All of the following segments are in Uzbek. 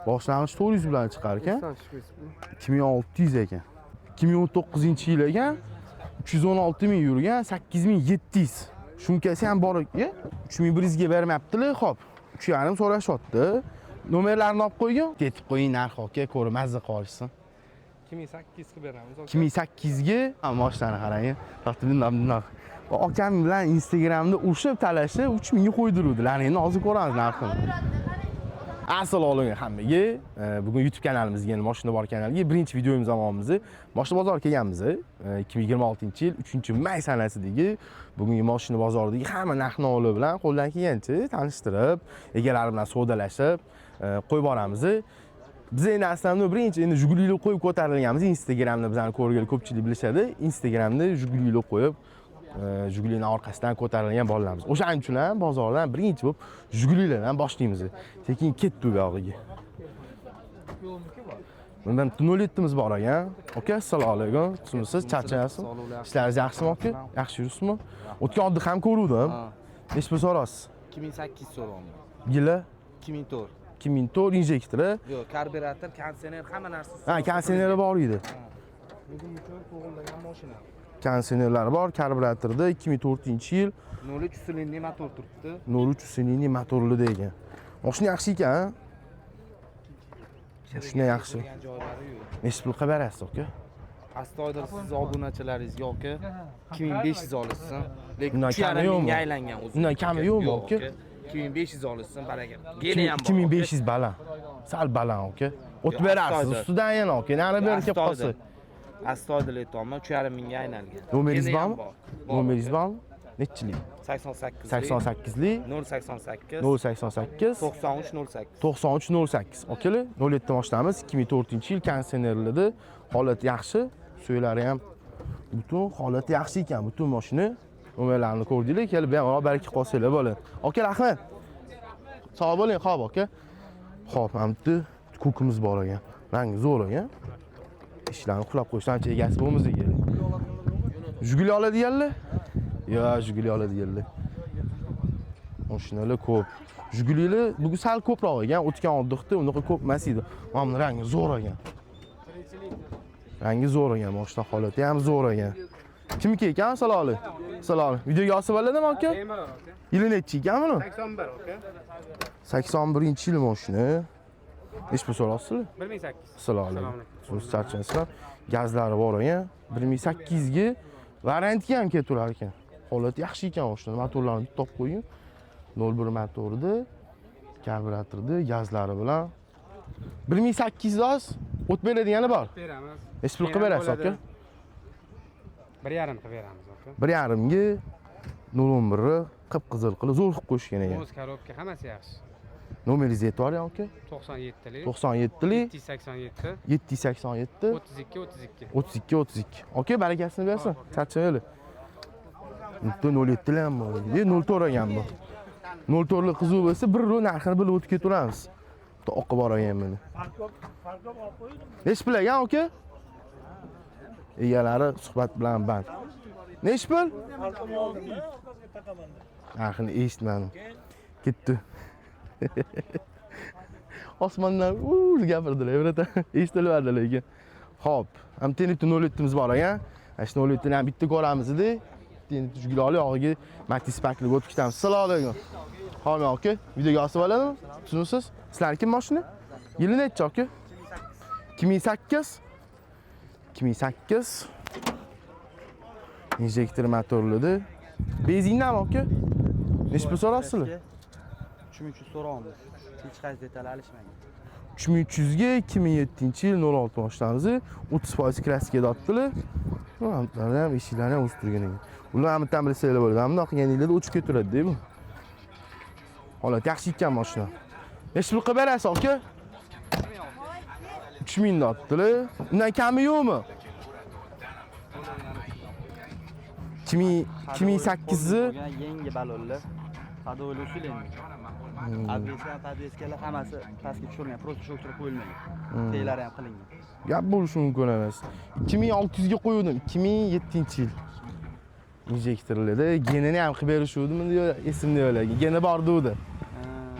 Boshlang'ich 400 bilan chiqar ekan. 2600 ekan. 2019-yil ekan. 316 ming yurgan, 8700. Shumkasi ham bor ekan. 3100 ga bermayaptilar, xo'p. 3,5 so'rashyapti. Nomerlarini olib qo'ygan. Tetib qo'ying narx aka, ko'rib mazza qilishsin. 2800 qilib beramiz aka. 2008 ga mashinani qarang. Tortib bundoq bundoq. Akam bilan Instagramda urushib talashib 3000 ga qo'ydiruvdilar. Endi hozir ko'ramiz narxini. Assalomu alaykum hammaga. Bugun YouTube kanalimizga, ya'ni Moshina bor kanaliga birinchi videomiz zamonimizni Moshina bozor kelganmiz. 2026-yil 3-may sanasidagi bugungi Moshina bozoridagi hamma narx-navolar bilan qo'ldan kelgancha tanishtirib, egalari bilan savdolashib, qo'yib boramiz. Biz endi aslida birinchi endi Jigulilik qo'yib ko'tarilganmiz. Instagramda bizani ko'rgan ko'pchilik bilishadi. Instagramda Jigulilik qo'yib, Jigulini orqasidan ko'tarilgan bolalarimiz. O'shaning uchun ham bozordan birinchi bo'lib Jigulilardan boshlaymiz. Sekin ketdi u yog'iga. Bundan 07 miz bor ekan. Aka, assalomu alaykum. Tushunsiz, charchayapsizmi? Ishlaringiz yaxshimi aka? Yaxshi yuribsizmi? O'tgan oddiy ham ko'ruvdim. Necha pul so'raysiz? 2008 so'rayapman. Yili 2004. 2004 injektori. Yo'q, karburator, konditsioner, hamma narsasi. Ha, konditsioneri bor edi. Bugun uchun to'g'rilangan mashina. Konditsionerlari bor, karburatorda 2004-yil. 03 silindrli motor turibdi. 03 silindrli motorli degan. Mashina yaxshi ekan. Mashina yaxshi. Degan joylari yo'q. Necha pul qilib berasiz aka? Astoydil siz obunachilaringizga aka 2500 olishsin. Lekin Undan kami 3,5 yo'qmi? mingga aylangan o'zi. Undan kami yo'qmi Yo'q aka? aka? 2500 olishsin, baraka. Geni ham bor. 2500 baland. Sal baland aka. O't Yo'q, berasiz astoydil. ustidan yana aka. Nari beri kelib qolsa. Astoydil aytyapman, 3,5 mingga aylangan. Nomeringiz Geni ham bormi? bor. Bor Nomeringiz aka. bormi? Nechilik? 88. 88lik 088 088 93 08. 93 08 akalar. 07 mashinamiz, 2004-yil, konditsionerlidi, holati yaxshi, suyaklari ham butun, holati yaxshi ekan butun mashina. Nomerlarini ko'rdinglar, kelib bemalol baraka qolsanglar bo'ladi aka. Rahmat, sog' bo'ling. Ho'p aka, ho'p, mana bu yerda ko'kimiz bor ekan, rangi zo'r ekan. Ishlarni qulab qo'yishdan ancha egasi bo'lmasa kerak. Jiguli oladiganlar yo Jiguli oladiganlar mashinalar ko'p. Jigulilar bugun sal ko'proq ekan, o'tgan oddiqda unaqa ko'p emas edi. Mana buni rangi zo'r ekan. Rangi zo'r ekan, mashina holati ham zo'r ekan. Kimniki ekan? Assalomu alaykum. Assalomu alaykum. Videoga olsa bo'ladimi aka? Bemalol aka. Yili nechi ekan buni? 81 aka. 81-yil mashina. Nechi pul so'rayapsizlar? 1008. Assalomu alaykum. So'z charchaysizlar. Gazlari bor ekan. 1800 ga variantga ham ketaverar ekan. Holati yaxshi ekan mashina. Motorlarni bitta olib qo'ying. 01 motorida, karburatorda, gazlari bilan. 1800 oz o't beradigani bor. Beramiz. Nechi pul qilib berasiz aka? 1,5 qilib beramiz aka. 1,5 ga 011 ni qip-qizil qilib zo'r qilib qo'yishgan ekan. O'z korobka, hammasi yaxshi. Nomeringizni aytib yuboring aka. 97lik 97lik 787 787 32 32. 32 32. Aka, barakasini bersin. Charchamaylik. Bitta 07 ham bor. E, 04 ekan bu. 04 lik qiziq bo'lsa, bir ro narxini bilib o'tib ketaveramiz. Bitta oqi bor ekan buni. Nechi pul ekan aka? Egalari suhbat bilan band. Nechi pul? Narxini eshitmadim. Ketdi. Osmondan uuu gapirdilar, bratan. Eshitilmadi lekin. Xo'p, ham tenibdi 07 miz bor ekan. Mana shu 07 ni ham bitta ko'ramiz edi. Tenibdi Jiguli yog'iga Matiz Parkga o'tib ketamiz. Assalomu alaykum. Ho'p, aka, videoga osib oladimi? Tushunsiz? Sizlarniki mashina? Yili nechi aka? 2008. 2008. Injektor motorlidi. Benzindan aka? Nechi pul so'rasizlar? 3300 so'rayapmiz. Hech qaysi detal alishmagan. 3300 ga 2007-yil 06 mashinamizni 30% kraska dotdilar. Bular ham eshiklari ham o'sib turgan ekan. Ular ham bitta bilsanglar bo'ladi. Mana bundoq qilganinglarda o'chib ketaveradi-da bu. Holat yaxshi ekan mashina. Nechi pul qilib berasiz aka? 3000 dotdilar. Undan kami yo'qmi? 2000 2008 ni Bo'lgan yangi balonlar. Ходовой usul endi. Обвеска, podveskalar hammasi pastga tushirilgan, просто sho'ktirib qo'yilmagan. Teglari ham qilingan. Gap bo'lishi mumkin emas. 2600 ga qo'yuvdim, 2007-yil. Injektorlarda genini ham qilib berishuvdimi, esimda yo'q lekin. Geni bor degdi.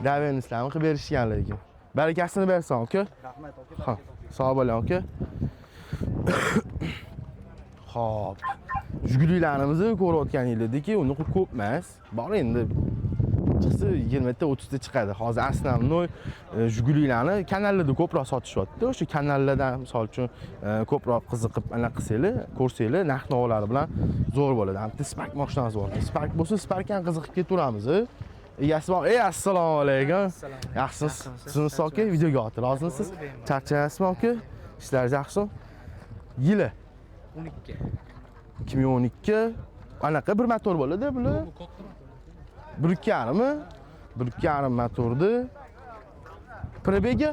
Davenislarni qilib berishgan lekin. Barakasini bersin aka. Rahmat aka. Ha, sog' bo'ling aka. Xo'p. Jigulilarimizni ko'rayotganingizdeki, unaqa ko'p emas. Bor endi, chiqsa 20 ta, 30 ta chiqadi. Hozir основной Jigulilarni kanallarda ko'proq sotishyapti. O'sha kanallardan misol uchun ko'proq qiziqib anaqa qilsanglar, ko'rsanglar, narx navolari bilan zo'r bo'ladi. Bitta Spark mashinamiz bor. Spark bo'lsa, Spark ham qiziqib ketaveramiz. Egasi bor. Ey, assalomu alaykum. Yaxshimisiz? Tuzukmisiz aka? Videoga oldi. Rozimisiz? Charchayapsizmi aka? Ishlaringiz yaxshimi? Yili 12. 2012, anaqa bir motor bo'ladi bular. 1,5 mi? 1,5 motorni. Пробег i?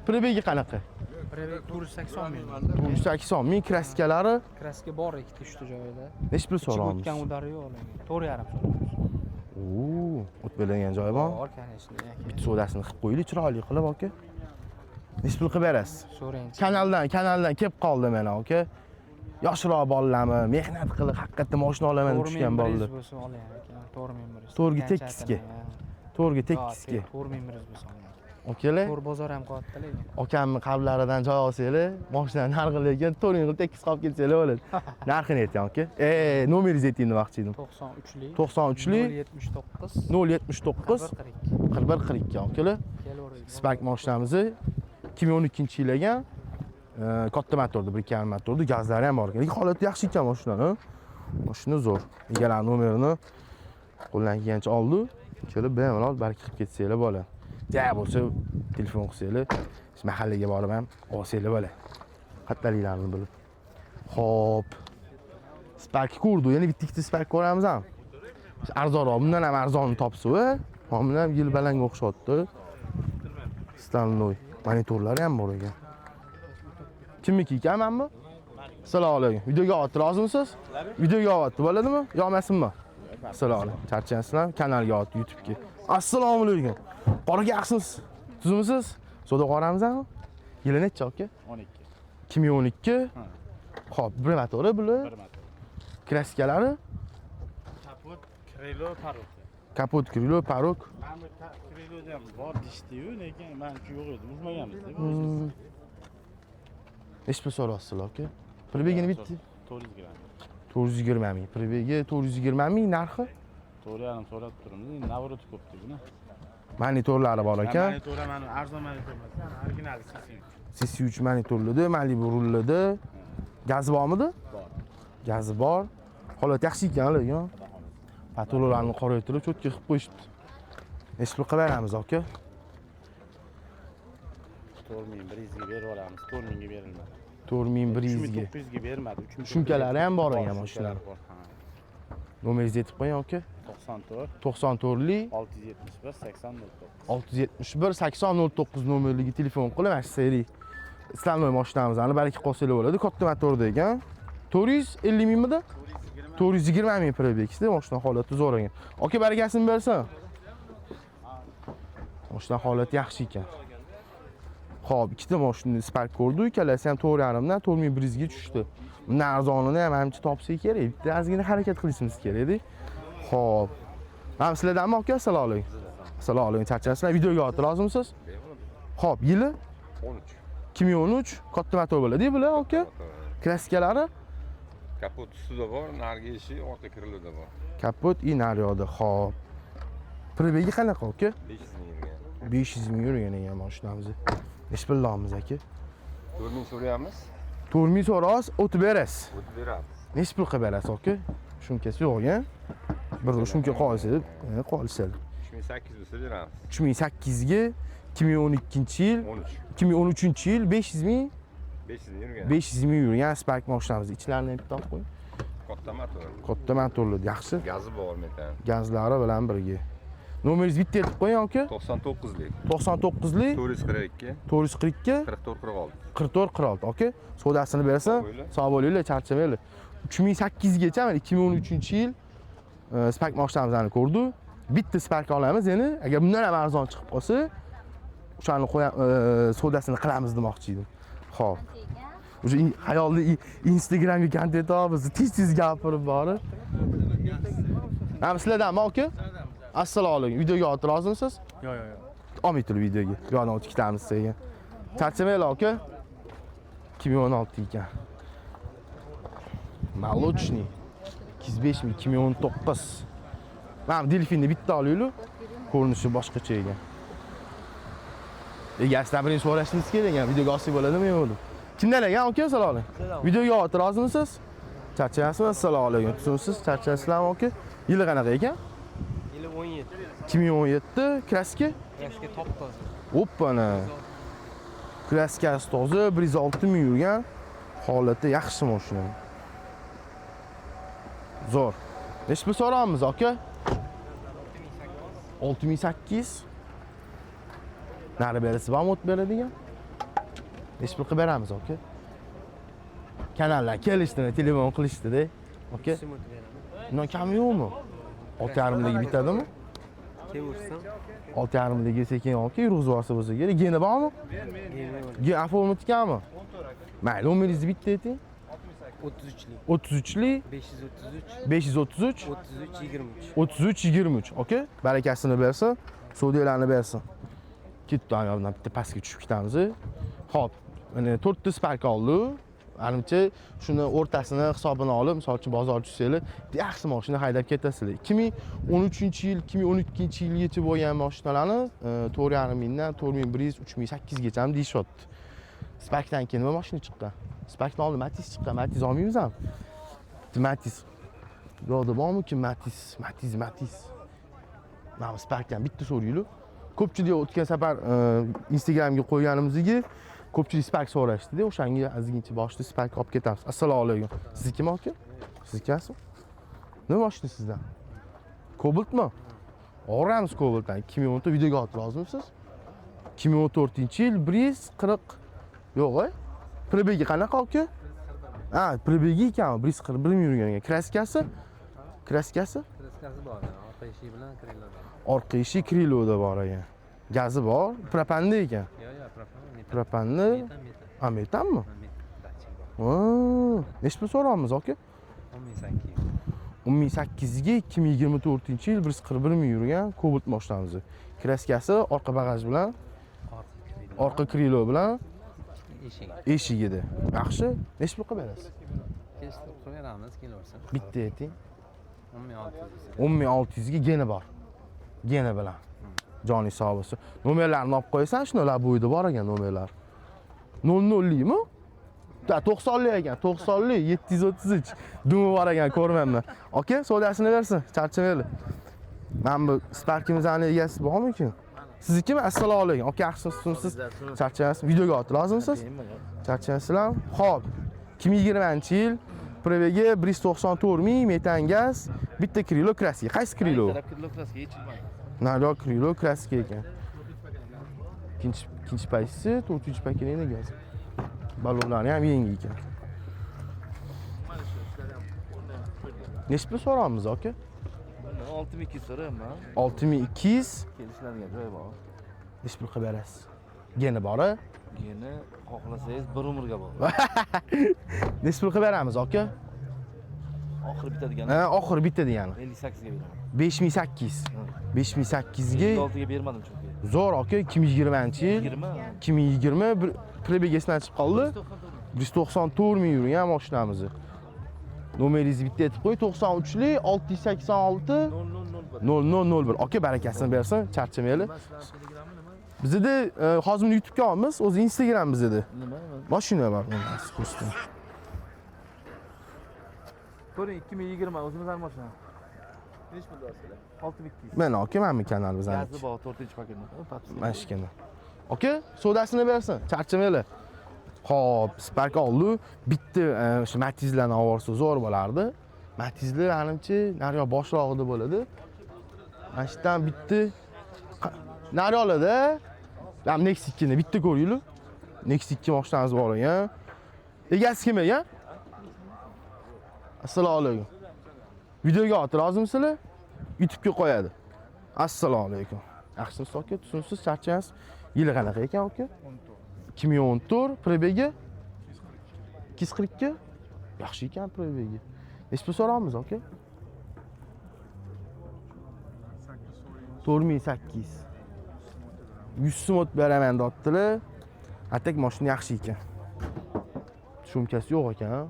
Пробег i qanaqa? Пробег 480 ming. 480 ming, краска lari? Краска bor ikkita, uchta joyida. Nechi pul Ichib so'rayapmiz? o'tgan удар i yo'q lekin. 4,5 so'raymiz. Oo, o't berilgan joyi bor. Bor, конечно. Aka. Bitta savdosini qilib qo'yaylik, chiroyli qilib aka. Nechi pul qilib berasiz? So'rang. Kanaldan kelib qoldi mana aka. Yoshroq bolalarmi, mehnat qilib haqiqatda mashina olaman deb tushgan bolalar. 4100 bo'lsa olaylik aka. 4100. To'rtga tekkizga. To'rtga tekkizga. 4100 bo'lsa olaylik. Okalar, To'rt bozor ham qilyapti lekin. Okamni qablaridan joy olsanglar, mashina narxi lekin 4 ming qilib tekkiz qolib ketsanglar bo'ladi. Narxini ayting aka. Nomeringizni ayting demoqchi edim. 93lik. 93lik. 079. 079 42. 41 42 akalar. Kelaveradi. Spark mashinamizni 2012 yil ekan. Katta motorda, 1,5 motorda, gazlari ham bor ekan. Lekin holati yaxshi ekan mashinani. Mashina zo'r. Egalari nomerini qo'ldan kelgancha oldi. Kelib bemalol baraka qilib ketsanglar bo'ladi. Ja bo'lsa telefon qilsanglar, mahallaga borib ham olsanglar bo'ladi. Qattaliklarini bilib. Xo'p. Spark ko'rdik. Yana bitta ikkita Spark ko'ramiz ham. Arzonroq, bundan ham arzonni topsa, bundan ham yil balanga o'xshatdi. Стальной. Monitorlari ham bor ekan. Kimniki ekan mana bu? Assalomu alaykum. Videoga olyapti, rozimisiz? Videoga olyapti, bo'ladimi? Yoqmasinmi? Assalomu alaykum. Charchayapsizlar? Kanalga olyapti, YouTube'ga. Assalomu alaykum. Qora yaxshimisiz? Tuzukmisiz? Savdo qoramizmi? Yili necha aka? 12. 2012. Xo'p, bir motori bular. Bir motor. Краска lari? Kapot, крыло, порог. Kapot, крыло, порог. Mana bu крыло da ham bor deyishdi-yu, lekin manimcha yo'q edi. Urmaganmiz. Nechi pul so'rayapsizlar aka? Пробег ini bitta. 400 gramm. 420 ming. Пробег i 420 ming, narxi? 4,5 so'rab turibmiz. Endi наворот ko'pdi buni. Monitorlari bor ekan. Monitor ham mana arzon monitor emas, original CC3. CC3 monitorlidi, Malibu rulida. Gazi bormidi? Bor. Gazi bor. Holat yaxshi ekan lekin. Потолок larni qoraytirib, чётко qilib qo'yishibdi. Nechi pul qilib beramiz aka? 4100 ga berib olamiz. 4000 ga berilmadi. 4100 ga. 3900 ga bermadi. 3900. Shumkalari ham bor ekan Bor, mashinalar. shumkalari bor, ha. Nomeringizni aytib qo'ying aka. 94 94lik 671 80 09. 671 80 09 nomerligi telefon qilib, mana shu серый стальной mashinamizni baraka qolsanglar bo'ladi. Katta motorda ekan. 450 mingmidi? 420 ming пробег da, mashina holati zo'r ekan. Aka, barakasini bersin. Mashina holati yaxshi ekan. Xo'p, ikkita mashina Spark ko'rdik, ikkalasi ham 4,5 dan 4100 ga tushdi. Bundan arzonini ham ancha topsak kerak. Bitta ozgina harakat qilishimiz kerak-da. Xo'p. Mana sizlardanmi aka? Assalomu alaykum. Assalomu alaykum. Charchasizlar? Videoga olib rozimisiz? Xo'p, yili 13. 2013, katta motor bo'ladi bular aka. Краска lari? Kapot ustida bor, narigi eshik, orqa крыло da bor. Kapot и naryoqda. Xo'p. Пробег i qanaqa aka? 500 ming yurgan. 500 ming yurgan ekan mashinamiz. Nechi puldomiz aka? 4000 so'rayapmiz, 4000 so'raysiz, o'tib berasiz. O'tib beramiz. Nechi pul qilib berasiz aka? Shumkasi yo'q ekan. Bir shumka qolsa, qolishadi. 3800 bo'lsa beramiz. 3800 ga 2012-yil, 13. 2013-yil, 500 ming, 500 ming yurgan. 500 ming yurgan Spark mashinamiz. Ichlarini ham bitta olib qo'ying. Katta motor. Katta motorli, yaxshi. Gazi bor metan. Gazlari bilan birga. Nomeringizni bitta aytib qo'ying aka. 99lik. 99lik 442 442 44 46. 44 46 aka. Savdosini bersin. Sog' bo'linglar. Sog' bo'linglar, charchamanglar. 3800 gacha mana 2013-yil Spark mashinamizni ko'rdik. Bitta Spark olamiz endi. Agar bundan ham arzon chiqib qolsa, o'shani qo'ya savdosini qilamiz demoqchi edim. Xo'p. Уже xayolda Instagramga kontent olamiz, tez-tez gapirib borib. Ha, sizlardanmi aka? Assalomu alaykum. Videoga olib rozimisiz? Yo'q, yo'q, yo'q. Olmay turib videoga. Bu yoqdan o'tib ketamiz sekin. Charchamanglar aka. 2016 ekan. Молочный. 205 ming 2019. Mana bu delfinni bitta olaylik. Ko'rinishi boshqacha ekan. Egasidan birinchi so'rashimiz kerak ekan, videoga olsak bo'ladimi yo'qmi deb. Kimdan ekan aka, assalomu alaykum. Videoga olib rozimisiz? Charchayapsizmi? Assalomu alaykum. Tuzumsiz, charchayapsizlarmi aka? Yili qanaqa ekan? Yili 17. 2017, краска? Краска top toza. Oppana. Краска si toza, 106 ming yurgan. Holati yaxshi mashina. Zo'r. Nechi pul so'raymiz aka? 6800. Nari berisi bormi o't beradigan? Nechi pul qilib beramiz aka? Kanallar kelishdi, telefon qilishdida. Aka, bundan kami yo'qmi? 6,5 ligi bitadimi? Kevursam. 6,5 ligi sekin aka yurg'izib yuborsa bo'lsa kerak. Geni bormi? Gen оформить etganmi? Mayli, nomeringizni bitta ayting. 33lik. 33lik 533 533 33 23. 33 23. Aka, barakasini bersin, savdolarni bersin. Ketdi, ayoldan bitta pastga tushib ketamiz. Xo'p, mana to'rtta Spark oldi. Manimcha shuni o'rtasini hisobini olib, misol uchun bozor tushsanglar, yaxshi mashina haydab ketasizlar. 2013-yil, 2012-yilgacha bo'lgan mashinalarni 4,5 mingdan 4100, 3800 gacha ham deyishyapti. Sparkdan keyin nima mashina chiqqan? Sparkdan oldin Matiz chiqqan. Matiz olmaymiz ham. Matiz. Yo'qda bormikin Matiz? Matiz, Matiz. Mana bu Sparkdan bitta so'raylik. Ko'pchilik o'tgan safar Instagramga qo'yganimizga ko'pchilik Spark so'rashdi-da, o'shanga ozgincha boshida Spark olib ketamiz. Assalomu alaykum. Siznikimi aka? Sizniki emasmi? Nima mashina sizdan? Cobaltmi? Og'ramiz Cobaltdan. 2010 videoga olib lozimsiz? 2014-yil 140 yo'q, ay. Пробег i qanaqa aka? Ha, пробег i ekan, 141 ming yurgan ekan. Краска si? Краска si? Краска si bor. Orqa eshigi bilan крыло da. Orqa eshik крыло da bor ekan. Gazi bor, propanda ekan. Yo'q, propan. Propanni, Metan, metan. ha, metanmi? Metan. Datchik bor. Ha, nechi pul so'rayapmiz aka? 10800. 10800 ga 2024-yil 141 ming yurgan Cobalt mashinamiz. Краска si orqa bagaj bilan, Orqa крыло. Orqa крыло bilan Eshigi. Eshigida. Yaxshi. Nechi pul qilib berasiz? Kelishtirib qo'yamiz, kelaversin. Bitta ayting. 10600. 10600 ga geni bor. Geni bilan. Joni sog' bo'lsin. Nomerlarni olib qo'yasan, shuni bo'yida bor ekan nomerlar. 00likmi? Ta 90lik ekan, 90lik 733. Dumi bor ekan, ko'rmayapman. Aka, savdosini bersin, charchamaylik. Mana bu Sparkimizni egasi bormikin? Siznikimi? Assalomu alaykum. Aka, yaxshimisiz? Charchamayapsiz? Videoga olib lozimsiz? Charchamayapsizlarmi? Xo'p. 2020-yil пробег i 194 ming, metan gaz, bitta крыло краска. Qaysi крыло? Крыло краска yechilmadi. Naryoq крыло краска ekan. Ikkinchi paysi, to'rtinchi paketini gaz. Ballonlari ham yangi ekan. Nechi pul so'rayapmiz aka? 6200 so'rayapman. 6200. Kelishiladigan joyi bor. Nechi pul qilib berasiz? Geni bor-a? Geni xohlasangiz bir umrga bor. Nechi pul qilib beramiz aka? Oxiri bitadigan. Ha, oxiri bitta degani. 58 ga beraman. 5800. 5800 ga 56 ga bermadim chunki. Zo'r aka, 2020-yil. 20. 2020 bir пробег esidan chiqib qoldi. 194 ming yurgan mashinamizni. Nomeringizni bitta aytib qo'y, 93lik 686 0001. 0001. Aka, barakasini bersin, charchamaylik. Bizda hozir buni YouTube'ga olamiz, o'zi Instagram bizda. Nima? Mashina bor, ko'rsating. Ko'ring, 2020 o'zimizning mashina. Nechi pul olasizlar? 6200. Mana aka, mana bu kanal bizaniki. Gazi bor, 4-paketni. Mana shu kanal. Aka, savdosini bersin, charchamaylik. Xo'p, Spark oldi. Bitta o'sha Matizlarni olib borsa zo'r bo'lardi. Matizlar manimcha naryoq boshlog'ida bo'ladi. Mana shu yerdan bitta naryoqlarda ham Next 2 ni bitta ko'ringlar. Next 2 mashinamiz bor ekan. Egasi kim ekan? Assalomu alaykum. Videoga olib lozimsizlar? YouTube'ga qo'yadi. Assalomu alaykum. Yaxshimisiz aka? Tushunsiz, charchayapsiz. Yili qanaqa ekan aka? 2014, пробег i 242. Yaxshi ekan пробег i. Nechi pul so'rayapmiz aka? 4800. 100 so'm o'tib beraman deyaptilar. А так mashina yaxshi ekan. Shumkasi yo'q ekan.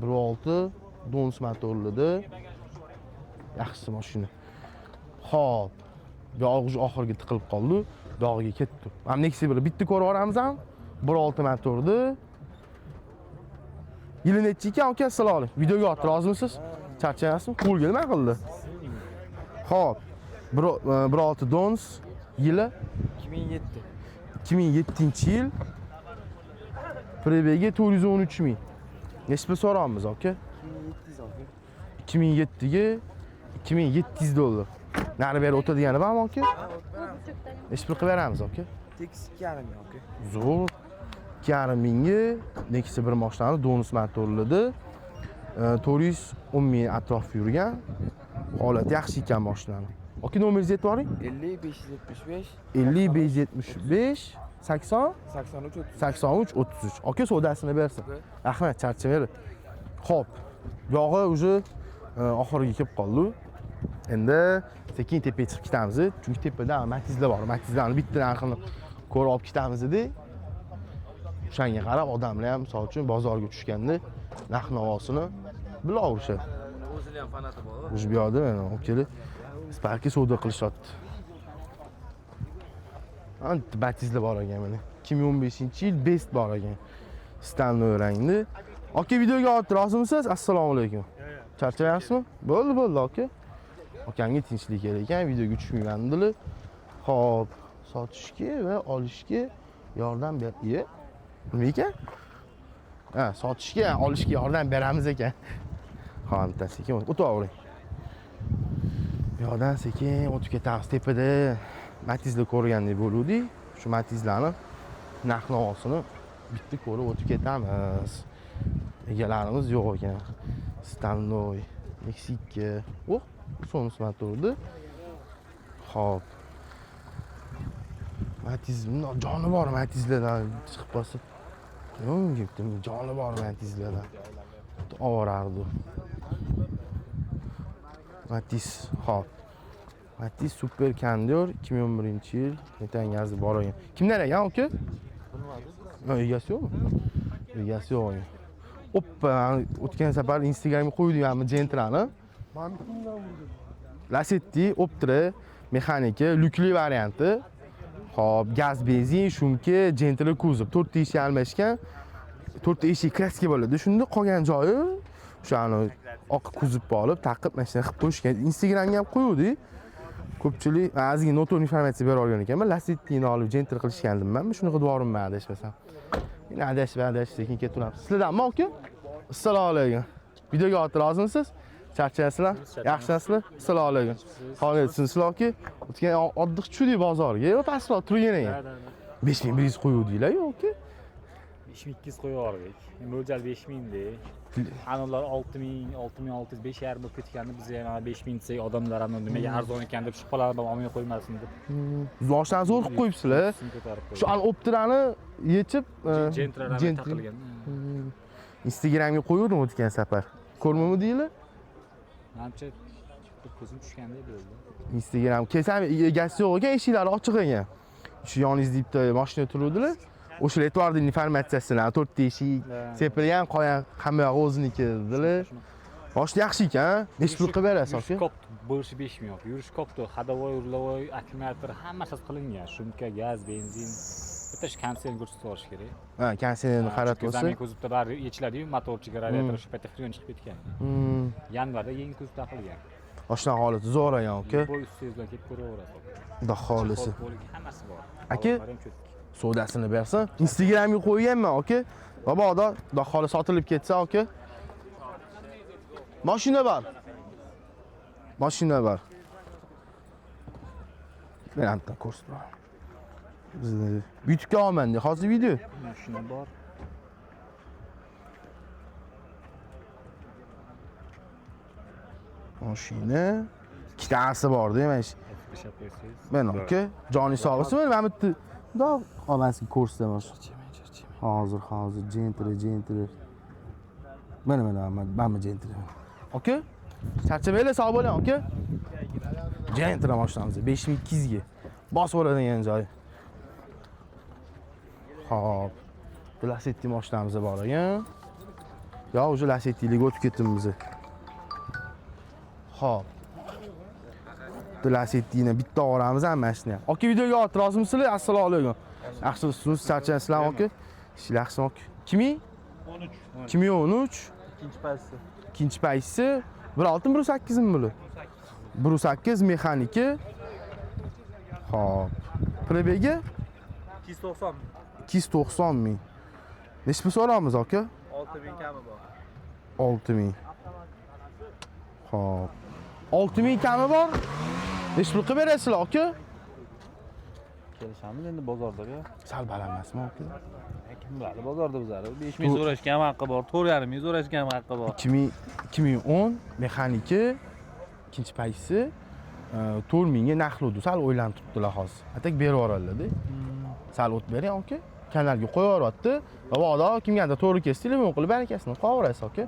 1.6 Dons motorlida. Yaxshi mashina. Xo'p. Buyog'i уже oxirgi tiqilib qoldi. Buyog'iga ketdi. Mana Nexia bir bitta ko'rib yuboramiz ham. 1.6 motorni. Yili nechi ekan aka, assalomu alaykum. Videoga otdi, rozimisiz? Charchamayapsizmi? Qo'lga nima qildi? Xo'p. 1.6 Dons yili 2007. 2007-yil. Пробег i 413 ming. Nechi pul so'rayapmiz aka? 2700 ga 2700 dollar. Nari beri o'tadigani bormi aka? Nechi pul qilib beramiz aka? Tekis 2,5 ming aka. Zo'r. 2,5 mingga Nexia bir mashinani Dons motorlida 410 ming atrofi yurgan. Holati yaxshi ekan mashinani. Aka, nomeringizni aytib yuboring. 50 575 50 575 80 83 30. 83 33. Aka, savdosini bersin. Rahmat, charchamaylik. Xo'p, buyog'i уже oxiriga kelib qoldi. Endi sekin tepaga chiqib ketamiz, chunki tepada Matizlar bor. Matizlarni bitta narxini ko'rib olib ketamiz dedik. O'shanga qarab odamlar ham misol uchun bozorga tushganda narx navosini bilaverishadi. O'zini ham fanati bor. Уже bu yoqda mana olib kelib Sparkka savdo qilishyapti. Ana Matizlar bor ekan mana. 2015-yil Best bor ekan. Стальной rangli. Aka, videoga olib rozimisiz? Assalomu alaykum. Charchamayapsizmi? Bo'ldi, bo'ldi aka. Akamga tinchlik kerak ekan, videoga tushmayman dedilar. Xo'p, sotishga va olishga yordam ber. Iye. Nima ekan? Ha, sotishga, olishga yordam beramiz ekan. Xo'p, bitta sekin o'tavering. Bu yoqdan sekin o'tib ketamiz. Tepada Matizlar ko'rgandek bo'luvdik. Shu Matizlarni narx navosini bitta ko'rib o'tib ketamiz. Egalarimiz yo'q ekan. Стальной, Nexia 2. Oh, Sonus motordi. Xo'p. Matiz, bundoq joni bor Matizlardan chiqib qolsa. Nima bitta joni bor Matizlardan. Ovorardi. Matiz, xo'p. Matiz Super Condor 2011-yil metan gazi bor ekan. Kimdan ekan aka? Ha, egasi yo'qmi? Egasi yo'q ekan. Oppa, o'tgan safar Instagramga qo'ydik mana Gentrani. Lasetti Optra mexanika lyukli varianti. Xo'p, gaz, benzin, shumka, Gentra kuzov. To'rtta eshik almashgan. To'rtta eshik краска bo'ladi. Shunda qolgan joyi o'shani oq kuzovga olib, taqib mashina qilib qo'yishgan. Instagramga ham qo'yuvdik. Ko'pchilik ozgina noto'g'ri informatsiya berib olgan ekanman. Lasettini olib Gentra qilishgandim man. Shunaqa devorman adashmasam. Endi adashib, adashib sekin ketaveramiz. Sizlardanmi aka? Assalomu alaykum. Videoga olib rozimisiz? Charchayapsizlar? Yaxshimisizlar? Assalomu alaykum. Holatsinizlar aka? O'tgan oddiy tushdik bozorga, pastroq turgan ekan. 5100 qo'yuvdinglar yo'q aka? 5200 qo'yib yubordik. Mo'ljal 5000 di. Anavlar 6000, 6600, 5,5 bo'lib ketgandi. Biz ham 5000 desak odamlar ham nimaga arzon ekan deb shubhalanib olmay qo'ymasin deb. Moshinani zo'r qilib qo'yibsizlar. Ustini ko'tarib Shu an Optrani yechib, Gentralar Gentra- taqilgan. Instagramga qo'yuvdim o'tgan safar. Ko'rmamidinglar? Manimcha bir ko'zim tushgandek bo'ldi. Instagram kelsam egasi yo'q ekan, eshiklari ochiq ekan. Shu yoningizda bitta mashina turuvdilar. O'shalar aytvordi informatsiyasini, to'rtta eshik sepilgan, qolgan hamma yog'i o'ziniki dedilar. Mashina yaxshi ekan, nechi pul qilib berasiz Yurish aka? ko'p, bo'lishi 5000 yo'q. Yurish ko'pdi, ходовой, рулевой, akkumulyator hammasi qilingan. Shumka, gaz, benzin. Bitta shu konsern ko'rsatib yuborish kerak. Ha, konserni qarab Chunki bo'lsa. замен kuzovda bari yechiladi-yu, motorchiga, radiator shu paytda freon chiqib ketgan. Yanvarda yangi kuzov taqilgan. Mashina holati zo'r ekan aka. Boy ustangiz bilan kelib ko'raverasiz. Xudo xohlasa. Bo'ligi hammasi bor. Aka? Odamlar ham cho'tki. Savdosini bersin. Instagramga qo'yganman aka. Mabodo xudo xohlasa sotilib ketsa aka. Mashina bor. Mashina bor. Men ham bitta ko'rsataman. Bizni YouTube'ga olman de. Hozir video. Mashina bor. Mashina ikkitasi bor-da, mana shu. Tashlab qo'ysangiz. Mana aka, joni sog' bo'lsin. Mana bu yerda mundoq olmasga ko'rsataman. Hozir, hozir Gentra, Gentra. Mana mana mana Gentra. Aka, charchamanglar, sog' bo'ling aka. Gentra mashinamiz 5200 ga. Bosib oladigan joyi. Xo'p. Lasetti mashinamiz bor ekan. Yo, уже Lasettilikka o'tib ketdimiz. Xo'p. Lasettini bitta olamiz ham mana shuni. Aka, videoga ot, rozimisizlar? Assalomu alaykum. Yaxshimisiniz? Charchaysizlarmi, aka? Ishlar yaxshimi, aka? 2013. 2013. Ikkinchi pasti. Ikkinchi paysi 1.6 1.8 mi bular? 1.8 mexaniki. Xo'p. Пробег i 290. 290 ming. Nechi pul so'ramiz, aka? 6000 kami bor. 6000. Xo'p. 6000 kami bor. Nechi pul qilib berasizlar, aka? Kelishamiz endi bozorda. Sal baland emasmi, aka? Kim biladi bozorda bizlar. 5000 so'rashga ham haqqi bor, 4,5 ming so'rashga ham haqqi bor. 2000 2010 mexaniki ikkinchi paysi 4000 ga narxludi. Sal o'ylanib turibdilar hozir. А так berib yuboradilar-da. Sal o't bering, aka. Kanalga qo'yib yuboryapti. Mabodo kimgadir to'g'ri kelsa, telefon qilib barakasini qo'yaverasiz, aka.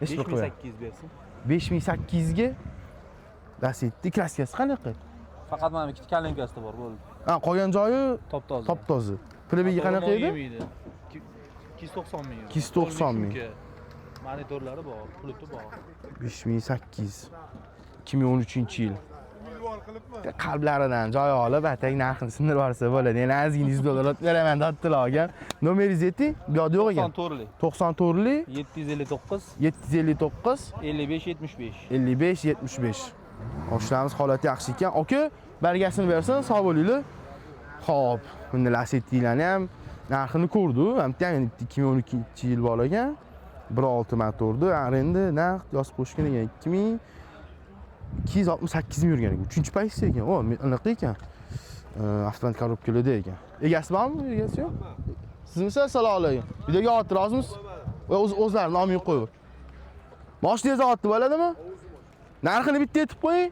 Nechi pul qilib? 5800 bersin. 5800 ga Lasetti, краска si qanaqa? Faqat mana ikkita kalinkasida bor, bo'ldi. Ha, qolgan joyi Top toza. Top toza. Пробег i qanaqa edi? 290 ming. 290 ming. Monitorlari bor, pulti bor. 5800. 2013-yil. Qalblaridan joy olib, а так narxini sindirib yuborsa bo'ladi. Yana ozgina 100 dollar olib beraman deyaptilar olgan. Nomeringizni ayting, bu yoqda yo'q ekan. 94lik. 94lik 759 759 55 75. 55 75. Oshnamiz holati yaxshi ekan. Aka, bargasini bersin, sog' bo'linglar. Xo'p, bunda Lasettilarni ham narxini ko'rdi. Ham ham 2012-yil bor ekan. 1.6 motordi. Arenda narx yozib qo'yishgan ekan 2268 ming yurgan ekan. Uchinchi paytda ekan. O, anaqa ekan. Avtomat коробка larda ekan. Egasi bormi? Egasi yo'q. Sizmisiz? Assalomu alaykum. Videoga otdi, rozimisiz? O'z o'zlari nomini qo'yib. Moshinangiz otdi bo'ladimi? Narxini bitta aytib qo'ying.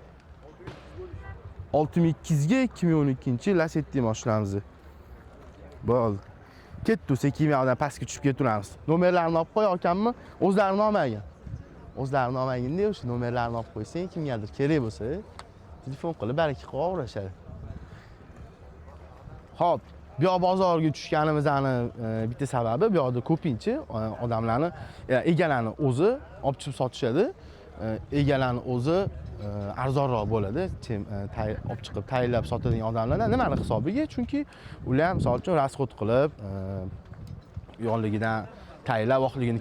6200 ga 2012 Lasetti mashinamizni. Bo'ldi. Ketdi, sekin yoqdan pastga tushib ketaveramiz. Nomerlarini olib qo'y akammi? O'zlarini olmagan. O'zlarini olmaginda o'sha nomerlarini olib qo'ysang, kimgadir kerak bo'lsa, telefon qilib baraka qilib yuborishadi. Xo'p, bu yoq bozorga tushganimizni bitta sababi bu yoqda ko'pincha odamlarni egalarni o'zi olib chiqib sotishadi. Egalarni o'zi arzonroq bo'ladi. Чем olib chiqib tayinlab sotadigan odamlardan nimani hisobiga? Chunki ular ham misol uchun расход qilib, yonligidan tayinlab oqligini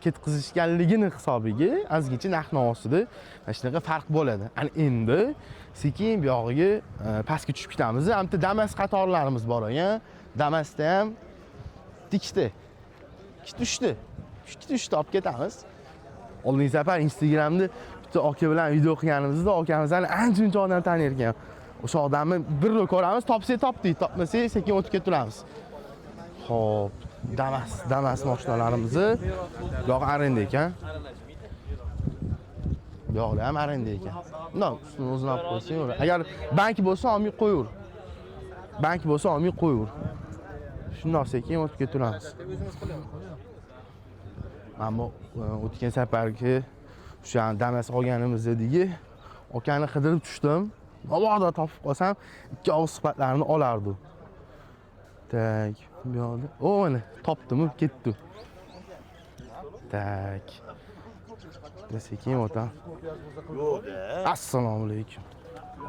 ketkazishganligini hisobiga ozgincha narx navosida mana shunaqa farq bo'ladi. Ana endi sekin bu yog'iga pastga tushib ketamiz. Hamda Damas qatorlarimiz bor ekan. Damasda ham ikkita, ikkita, uchta, ikkita, uchta olib ketamiz. Oldingi safar Instagramda bitta aka bilan video qilganimizda akamizni ancha muncha odam tanir ekan. O'sha odamni bir ko'ramiz, topsak topdik, topmasak sekin o'tib ketaveramiz. Xo'p, Damas mashinalarimizni bu yog'i arenda ekan. Bu yoqlar ham arenda ekan. Bundoq ustini o'zini olib qo'ysang bo'ladi. Agar bank bo'lsa olmay qo'yaver. Bank bo'lsa olmay qo'yaver. Shundoq sekin o'tib ketaveramiz. Mana bu o'tgan safargi o'sha Damas olganimizdagi akani qidirib tushdim. Mabodo topib qolsam, ikki og'iz suhbatlarini olardi. Так, bu yoqda. O, mana topdim, ketdi. Так. Bitta sekin o'taman. Assalomu alaykum.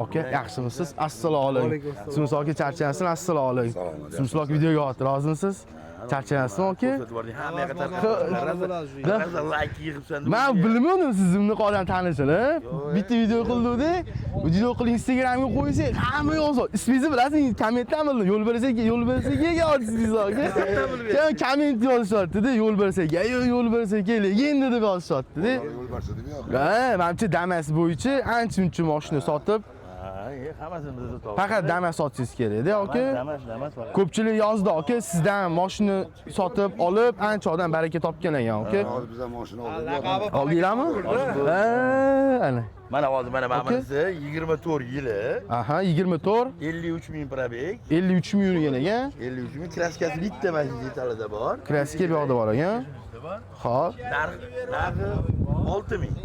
Aka, yaxshimisiz? Assalomu alaykum. Sumsa aka, charchayapsizmi? Assalomu alaykum. Sumsa aka, videoga otdi, rozimisiz? Charchayapsizmi, aka? Layk yig'ibsan. Man bilmadim sizni bunaqa odam tanishini. Bitta video qildikda, video qilib Instagramga qo'ysak, hamma yozadi. Ismingizni bilasizmi? Kommentdan bildim. Yo'l bersak, yo'l bersak, yozasiz aka. Keyin komment yozishyapti-da, yo'l bersak, yo'l bersak, legenda deb yozishyapti-da. Yo'l bersa deb yo'q. Ha, manimcha Damas bo'yicha ancha-muncha mashina sotib, Ha, hammasini bizda topib. Faqat Damas sotishingiz kerak-da, aka. Damas faqat. Ko'pchilik yozdi, aka, sizdan mashina sotib olib, ancha odam baraka topgan ekan, aka. Hozir biz ham mashina oldik. Oldinglarmi? Ha, ana. Mana hozir mana Aka. bunisi 24 yili, Aha, 24, 53 ming пробег, 53 ming yurgan ekan. 53 ming краска si bitta mana shu detalida bor. Краска bu yoqda bor ekan. Xo'p. Narxi 6 ming.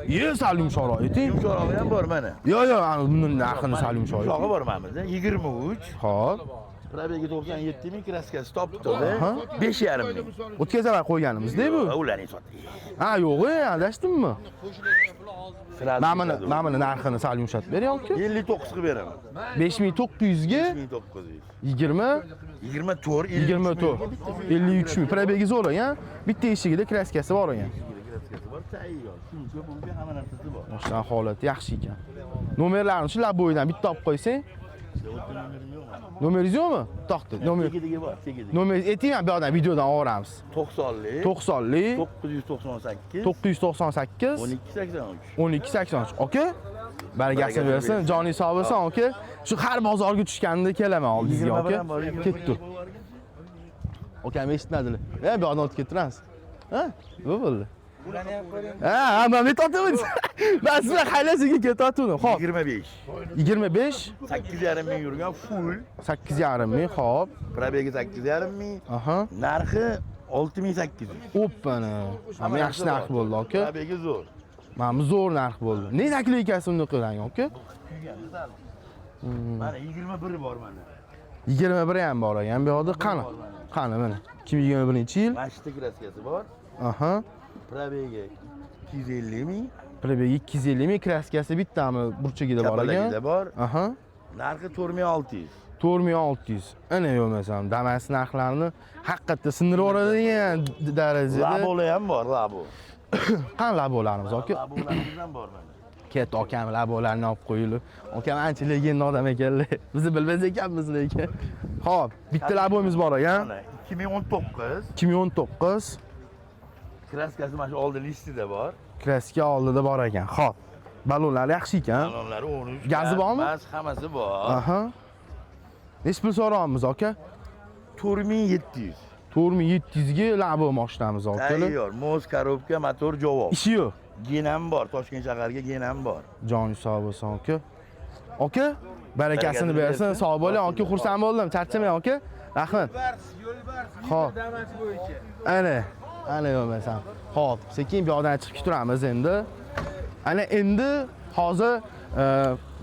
Ye, sal yumshoqroq ayting. Yumshoqrog'i ham bor mana. Yo'q, yo'q, ana buni narxini sal yumshoq Yumshog'i ayting. bor mana bunda. 23, Xo'p. Пробег i 97 ming, краска si top toza. Aha. 5,5 ming. O'tgan safar qo'yganimizda bu. Yo'q, ularning sotdik. Ha, yo'q, adashdimmi? Sразу Mana buni narxini sal yumshatib bering, aka. 59 qilib beraman. 5900 ga 5900. 20 24 24 53 ming. Пробег i zo'r ekan. Bitta eshigida краска si bor ekan. Краска si bor, tayyor. Shuncha buncha hamma narsasi bor. Mashina holati yaxshi ekan. Nomerlarini shu лобовой dan bitta olib qo'ysang. Nomerim yo'qmi? Nomeringiz yo'qmi? To'xta. Nomer Tegidagi bor, tegidagi. nomer ayting, bu yoqdan videodan olamiz. 90lik 90lik 998 998 12 83. 12 83. Aka, barakasini bersin, joning sog' bo'lsin, aka. Shu har bozorga tushganda kelaman oldingizga, aka. Ketdi. Akam eshitmadilar. E, bu yoqdan o'tib kettiramiz. Ha? Nima bo'ldi? Ha, ha, men aytyapman. Man siz bilan xayrlashishga ketyaptim. Xo'p, 25. 25 8,5 ming yurgan full. 8,5 ming, xo'p. Пробег i 8,5 ming. Aha. Narxi 6800. O'ppani. Hamma yaxshi narx bo'ldi, aka. Пробег i zo'r. Mana bu zo'r narx bo'ldi. Ne наклейка si unda qilang, aka? Mana 21 bor mana. 21 ham bor ekan bu yoqda. Qani? Qani mana. 2021-yil. Mana shu краска si bor. Aha. Пробег i 250 ming. Пробег 250 ming, краска si bittami burchagida bor ekan. Kapalagida bor. Aha. Narxi 4600. 4600. Ana bo'lmasam, Damas narxlarini haqiqatda sindirib yuboradigan darajada. Labolar ham bor, labo. Qani labolarimiz, aka? Labolarimiz ham bor mana. Ket akam labolarni olib qo'yilib. Akam ancha legenda odam ekanlar. Bizni bilmas ekanmiz lekin. Xo'p, bitta labomiz bor ekan. Mana 2019 2019 краска si mana shu oldi listida bor. Краска oldida bor ekan. Xo'p. Ballonlari yaxshi ekan. Ballonlari 13. Gazi bormi? Gaz, hammasi bor. Aha. Nechi pul so'rayapmiz, aka? 4700. 4700 ga labo mashinamiz, aka. Tayyor, мост, коробка, motor javob. Ishi yo'q. Genam bor, Toshkent shaharga genam bor. Joni sog' bo'lsin, aka. Aka, barakasini bersin. Sog' bo'ling, aka, xursand bo'ldim. Charchamang, aka. Rahmat. Xo'p. Ana, ana bo'lmasam. Xo'p, sekin bu yoqdan chiqib turamiz endi. Ana endi hozir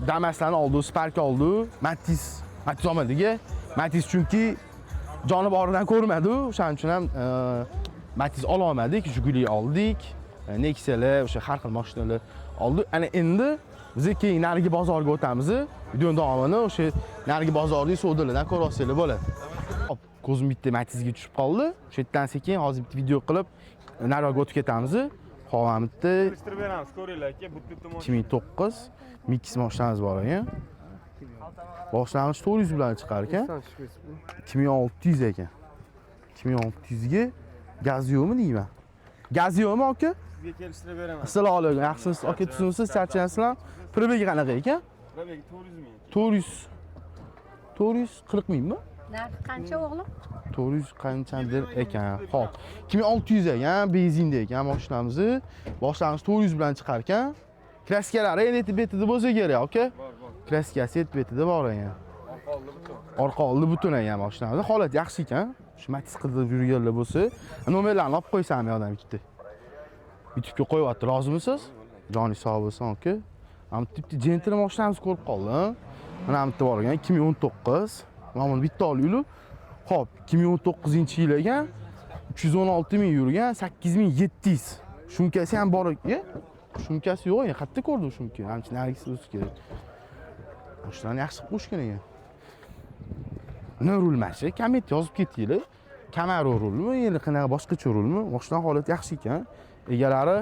Damaslarni oldi, Spark oldi, Matiz, Matiz olmadik. Matiz chunki joni boridan ko'rmadi, o'shaning uchun ham Matiz ololmadik, Jiguli oldik, Nexia'lar, o'sha har xil mashinalar oldik. Ana endi biz keyin narigi bozorga o'tamiz. Videoni davomini o'sha narigi bozordagi savdolardan ko'rib olsanglar bo'ladi. Hop, ko'zim bitta Matizga tushib qoldi. O'sha yerdan sekin hozir bitta video qilib nariroqga o'tib ketamiz. Hop, mana bitta Kelishtirib beramiz, ko'ringlar aka, bu bitta 2009 Mix mashinamiz bor ekan. Boshlang'ich 400 bilan chiqar ekan. 2600 ekan. 2600 ga gaz yo'qmi deyman. Gaz yo'qmi, aka? Sizga kelishtirib beraman. Assalomu alaykum. Yaxshimisiz, aka, tuzukmisiz? Charchayapsizlarmi? Пробег i qanaqa ekan? Пробег 400 ming. 400 440 mingmi? Narxi qancha, o'g'lim? 400 qanchadir ekan. Xo'p, 2600 ekan, benzinda ekan mashinamizni. Boshlang'ich 400 bilan chiqar ekan. Краска lari endi yetib betida bo'lsa kerak, aka. Bor, bor. Краска si yetib betida bor ekan. Orqa oldi butun. Orqa oldi butun ekan mashinamiz. Holat yaxshi ekan. Shu Matiz qidirib yurganlar bo'lsa, nomerlarni olib qo'ysam bu yoqdan bitta. YouTube'ga qo'yyapti. Rozimisiz? Joningiz sog' bo'lsin, aka. Mana bitta Gentra mashinamiz ko'rib qoldim. Mana bu bitta bor ekan 2019. Mana buni bitta olaylik. Xo'p, 2019-yil ekan. 316 ming yurgan, 8700. Шумка si ham bor ekan. Шумка si yo'q ekan. Qayerda ko'rdim шумка? Ancha narigisi bo'lsa kerak. Mashinani yaxshi qilib qo'yishgan ekan. Nima rul mana shu? Komment yozib ketinglar. Camaro rulmi, endi qanaqa boshqacha rulmi? Mashina holati yaxshi ekan. Egalari,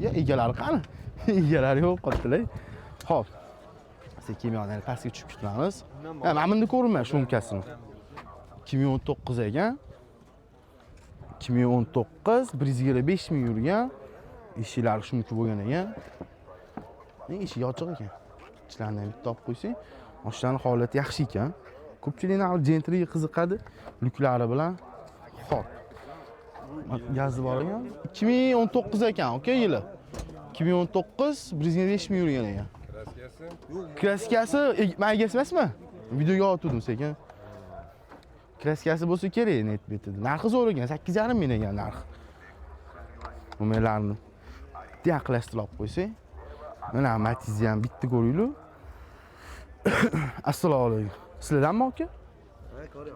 ya egalari qani? Egalari yo'q qolibdilar. Xo'p. Sekin yoqdan pastga tushib ketamiz. Ha, mana bunda ko'rinmaydi шумка sini. 2019 ekan. 2019 125 ming yurgan. Eshiklari шумка bo'lgan ekan. Eshigi ochiq ekan. Ichlaridan bitta olib qo'ysang, mashinani holati yaxshi ekan. Ko'pchilik nari Gentraga qiziqadi, lyuklari bilan. Xo'p. Gazi bor ekan. 2019 ekan, aka, yili. 2019 125 ming yurgan ekan. Краска si Краска si man egasi emasmi? Videoga otgandim sekin. Краска si bo'lsa kerak net betida. Narxi zo'r ekan, 8,5 ming ekan narxi. Nomerlarni bitta yaqinlashtirib olib qo'ysak. Mana Matizni ham bitta ko'ringlar. Assalomu alaykum. Sizlardanmi, aka?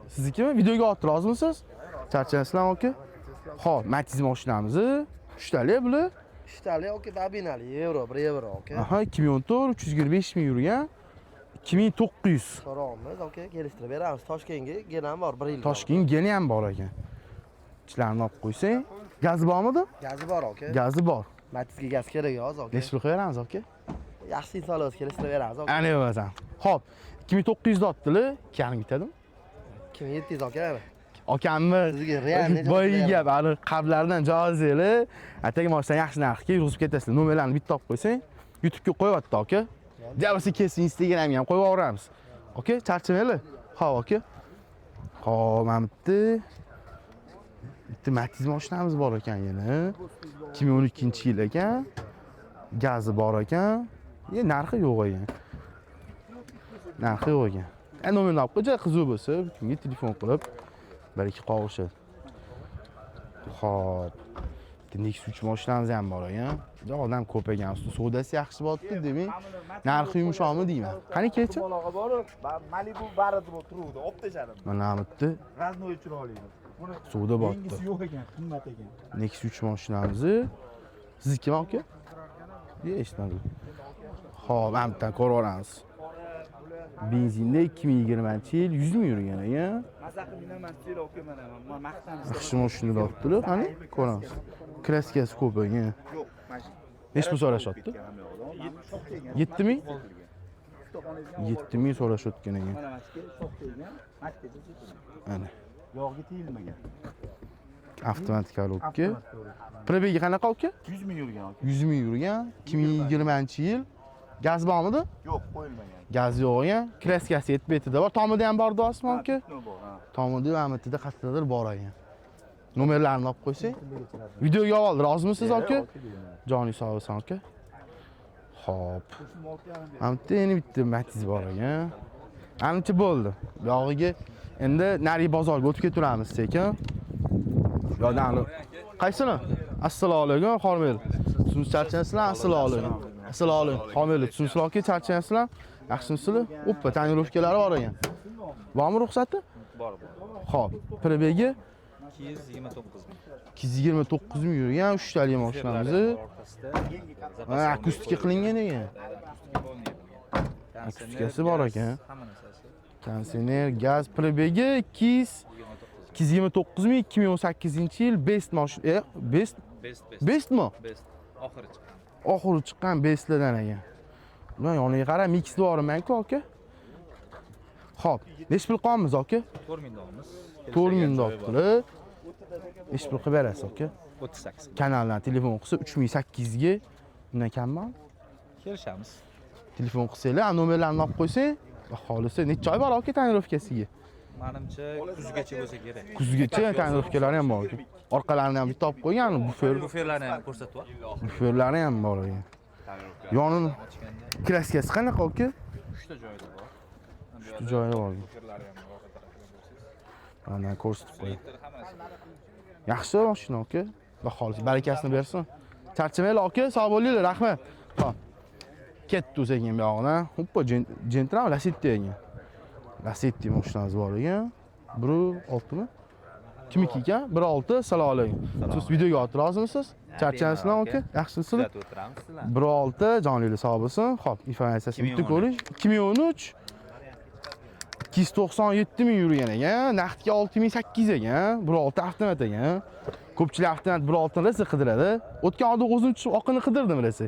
Siznikimi? Videoga otdi, rozimisiz? Charchayapsizlarmi, aka? Xo'p, Matiz mashinamizni uchtali bular. Ishtali aka, bobinali, yevro, 1 yevro aka. Aha, 2014, 325 ming yurgan. 2900. So'rog'imiz aka, kelishtirib beramiz. Toshkentga genam bor 1 yil. Toshkent geni ham bor ekan. Ichlarni olib qo'ysang, gazi bormidi? Gazi bor aka. Gazi bor. Matizga gaz kerak yoz aka. Nechi pul qo'yamiz, aka? Yaxshi insonlar o'zi kelishtirib beramiz aka. Ana bo'lmasam. Xo'p, 2900 otdilar, 2,5 bitadimi? 2700 aka. Akamni Sizga real necha boyagi gap, hali qabrlardan jozinglar. Atigi mashinani yaxshi narxga yurg'izib ketasizlar. Nomerlarni bitta olib qo'ysang, YouTube'ga qo'yyapti aka. Bo'lsa kelsin, Instagramga ham qo'yib yuboramiz. Aka, charchamanglar. Xo'p, aka. Xo'p, mana bitta Matiz mashinamiz bor ekan yana. 2012-yil ekan. Gazi bor ekan. Narxi yo'q ekan. Narxi yo'q ekan. Nomerni olib qo'y, qiziq bo'lsa, kimga telefon qilib bir ikki qovushadi. Xo'p. Nexus 3 mashinamiz ham bor ekan. Odam ko'p ekan. Savdosi yaxshi bo'lyapti, demak, narxi yumshoqmi deyman. Qani kelchi? Bolog'i bor, Malibu baridi bo'lib turuvdi, olib tashladim. Mana bu yerda Raznoy chiroyli. Buni savdo bo'lyapti. yengisi yo'q ekan, qimmat ekan. Nexus 3 mashinamizni siznikimi aka? Eshitmadim. Xo'p, mana bu yerdan ko'raveramiz. Benzinda 2020-yil 100 ming yurgan ekan. Maza qilib minaman, desanglar, aka, mana man maqtanish. Yaxshi mashinalar olibdilar, qani ko'ramiz. Краска si ko'p ekan. Yo'q, mana shu. Nechi pul so'rashyapti? 7 ming? 7 ming so'rashayotgan ekan. Mana mana shu shox teggan, makkacha setilgan. Ana. Yog'ga tegilmagan. Avtomat коробка. Пробег i qanaqa aka? 100 ming yurgan aka. 100 ming yurgan, 2020-yil. Gaz bormidi? Yo'q, qo'yilmagan. Gaz yo'q ekan. Краска si yetib betida bor. Tomida ham bor deyapsizmi aka? Bor, ha. Tomida ham bittada qayerdadir bor ekan. Nomerlarini olib qo'ysak. Videoga oldi, rozimisiz aka? Joning sog' bo'lsin aka. Xo'p. Mana bitta yana bitta Matiz bor ekan. Ancha bo'ldi. Buyog'iga endi narigi bozorga o'tib ketaveramiz sekin. Bu yoqdan qaysini? Assalomu alaykum, Xormel. Tushunib charchayapsizlar? Assalomu alaykum. Assalomu alaykum. Xormel, tushunibsizlar aka, charchayapsizlar? Yaxshimisizlar? Oppa, тонировка lari bor ekan. Bormi ruxsati? Bor, bor. Xo'p, пробег i 229 ming. 229 ming yurgan uchtali mashinamizni. Orqasida Ha, akustika qilingan ekan. Akustikasi bor ekan. Hamma narsasi. Konditsioner, gaz, пробег i 229 ming, 2018-yil Best mashina, Best Best, best. Bestmi? Best. Oxiri chiqqan. Oxiri chiqqan Bestlardan ekan. Ular yoniga qara, Mix bormanku aka. Xo'p, nechi pul qo'yamiz aka? 4 ming dollarmiz. 4 ming dollar. Nechi pul qilib berasiz aka? 38. Kanaldan telefon qilsa 3800 ga, undan kammi? Kelishamiz. Telefon qilsanglar, nomerlarni olib qo'ysang, xohlasa necha oy bor aka тонировка siga? Manimcha kuzgacha bo'lsa kerak. Kuzgacha тонировка lari ham bor aka. Orqalarini ham bitta olib qo'ygan, bufer, Buferlarni ham ko'rsatib. Buferlari ham bor ekan. Yonini краска si qanaqa aka? 3 ta joyida bor. Uchta joyi bor. Buferlari ham bor, orqa tarafida ko'rsangiz. Mana ko'rsatib qo'yay. Hammasi. Yaxshi mashina aka. Xudo xohlasa barakasini bersin. Charchamanglar aka, sog' bo'linglar, rahmat. Xo'p. Ketdi sekin bu yog'idan. Hoppa, Gentra Lacetti ekan. Lacetti mashinamiz bor ekan. 1.6 mi? Kimniki ekan? 1.6. Assalomu alaykum. Siz videoga otib rozimisiz? Charchaysizlar aka? Yaxshimisizlar? Kuzatib o'tiramiz sizlarni. 1.6, joninglar sog' bo'lsin. Xo'p, informatsiyasini bitta ko'ring. 2013 297 ming yurgan ekan. Naqdga 6800 ekan. 1.6 avtomat ekan. Ko'pchilik avtomat 1.6 rosa qidiradi. O'tgan oyda o'zim tushib oqini qidirdim rosa.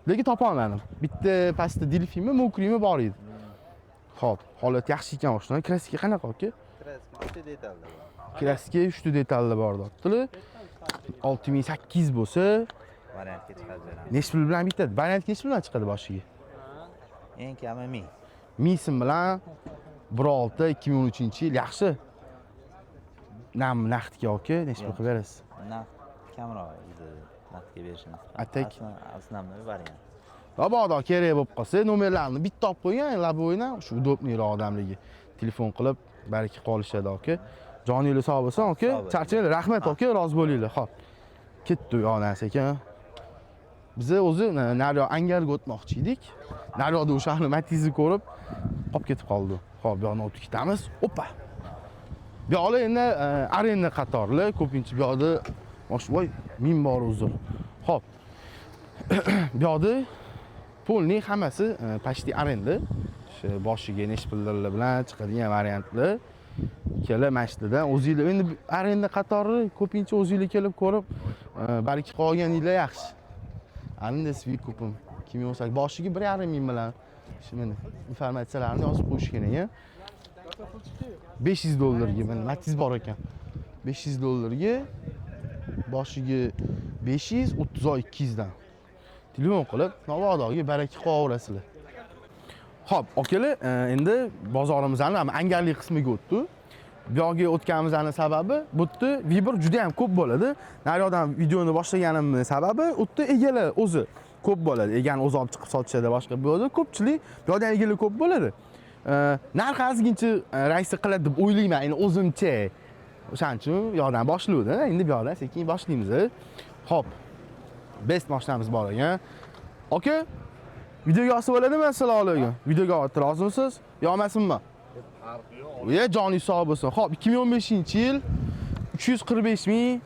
Lekin topa olmadim. Bitta pastda Delfinmi, Mokrimi bor edi. Xo'p, holat yaxshi ekan mashina. Краска qanaqa aka? Краска 3 ta detalda bor debdilar. 6800 bo'lsa, Variantga chiqarib beramiz. nechi pul bilan bitadi? Variantga nechi pul bilan chiqadi boshiga? Eng kami 1000. 1000 so'm bilan 1.6 2013-yil yaxshi. Nam naqdga aka, nechi pul qilib berasiz? Naqd kamroq edi. Naqdga berishimiz. A так? Основной variant. Mabodo kerak bo'lib qolsa, nomerlarni bitta olib qo'ygan, лобовой dan shu удобный roq odamligi. Telefon qilib, baraka qolishadi aka. Joninglar sog' bo'lsin aka. Sog' bo'ling. Charchamanglar, rahmat aka, rozi bo'linglar. Xo'p. Ketdi u yoqdan sekin. Biz o'zi nariyoq angarga o'tmoqchi edik. Nariyoqda o'shani Matizni ko'rib qolib ketib qoldi. Xo'p, bu yoqdan o'tib ketamiz. Oppa. Bu yoqlar endi arenda qatorli, ko'pincha bu yoqda voy, ming bor uzr. Xo'p. Bu yoqda полный hammasi почти arenda. O'sha boshiga nechi pullar bilan chiqadigan variantlar. Kelib mana shu yerdan o'zinglar endi arenda qatori ko'pincha o'zinglar kelib ko'rib, baraka qilib olganinglar yaxshi. Arenda с выкупом 2018 boshiga 1,5 ming bilan shu mana informatsiyalarni yozib qo'yishgan ekan. 500 dollarga mana Matiz bor ekan. 500 dollarga boshiga 500, 30 oy 200 dan. Telefon qilib, Navoiyga baraka qilaverasizlar. Xo'p, akalar, endi bozorimizni ham angarli qismiga o'tdi. Bu yoqga o'tganimizni sababi bu yerda выбор juda ham ko'p bo'ladi. Naryoqdan videoni boshlaganimning sababi u yerda egalar o'zi ko'p bo'ladi. Egani o'zi olib chiqib sotishadi, boshqa bu yerda ko'pchilik, bu yoqda egalar ko'p bo'ladi. Narx ozgincha raisi qiladi deb o'ylayman, endi o'zimcha. O'shaning uchun bu yoqdan boshlaydi. Endi bu yoqdan sekin boshlaymiz. Xo'p. Best mashinamiz bor ekan. Aka, videoga olsa bo'ladimi? Assalomu alaykum. Videoga olib rozimisiz? Yo'qmasinmi? Farqi yo'q. Joningiz sog' bo'lsin. Xo'p, 2015-yil 345 ming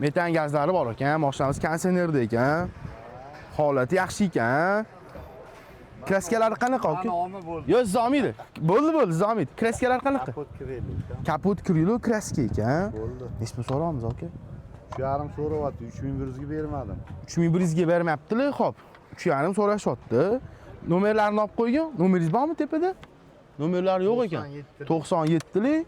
metan gazlari bor ekan. Mashinamiz konditsionerda ekan. Holati yaxshi ekan. Краска lari qanaqa aka? Nomi bo'ldi. Yo'q, zomiydi. Bo'ldi, bo'ldi, zomiydi. Краска lar qanaqa? Kapot kireli ekan. Kapot крыло краска ekan. Bo'ldi. Nechi pul so'rayapmiz aka? 3,5 so'rayapti, 3100 ga bermadim. 3100 ga bermayaptilar, xo'p. 3,5 so'rashyapti. Nomerlarini olib qo'ygan. Nomeringiz bormi tepada? Nomerlari yo'q ekan. 97lik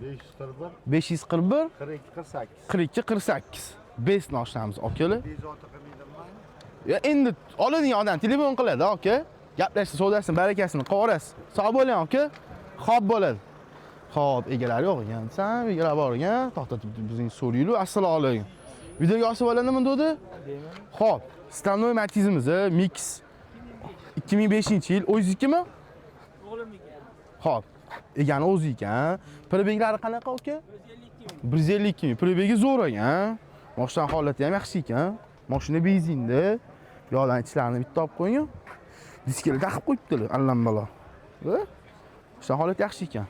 541 541 42 48. 42 48. Best mashinamiz akalar. Bezovta qilmaydimmi? Ya endi oladigan odam telefon qiladi aka. Gaplashsa, savdosini, barakasini qilib. Sog' bo'ling aka. Xo'p bo'ladi. Xo'p, egalari yo'q ekan desam, egalar bor ekan. To'xtatib bizning so'raylik. Assalomu alaykum. Videoga olsa bo'ladimi dedi? Xo'p, Stanoy Matizimiz, Mix 2005-yil, o'zingiznikimi? O'g'limniki. Xo'p, egani o'zi ekan. Пробег lari qanaqa aka? 152 ming. Пробег i zo'r ekan. Mashina holati ham yaxshi ekan. Mashina benzinda. Bu yoqdan ichlarini bitta olib qo'ying. Diskalar taqib qo'yibdilar, allambalo. Mashina holati yaxshi ekan.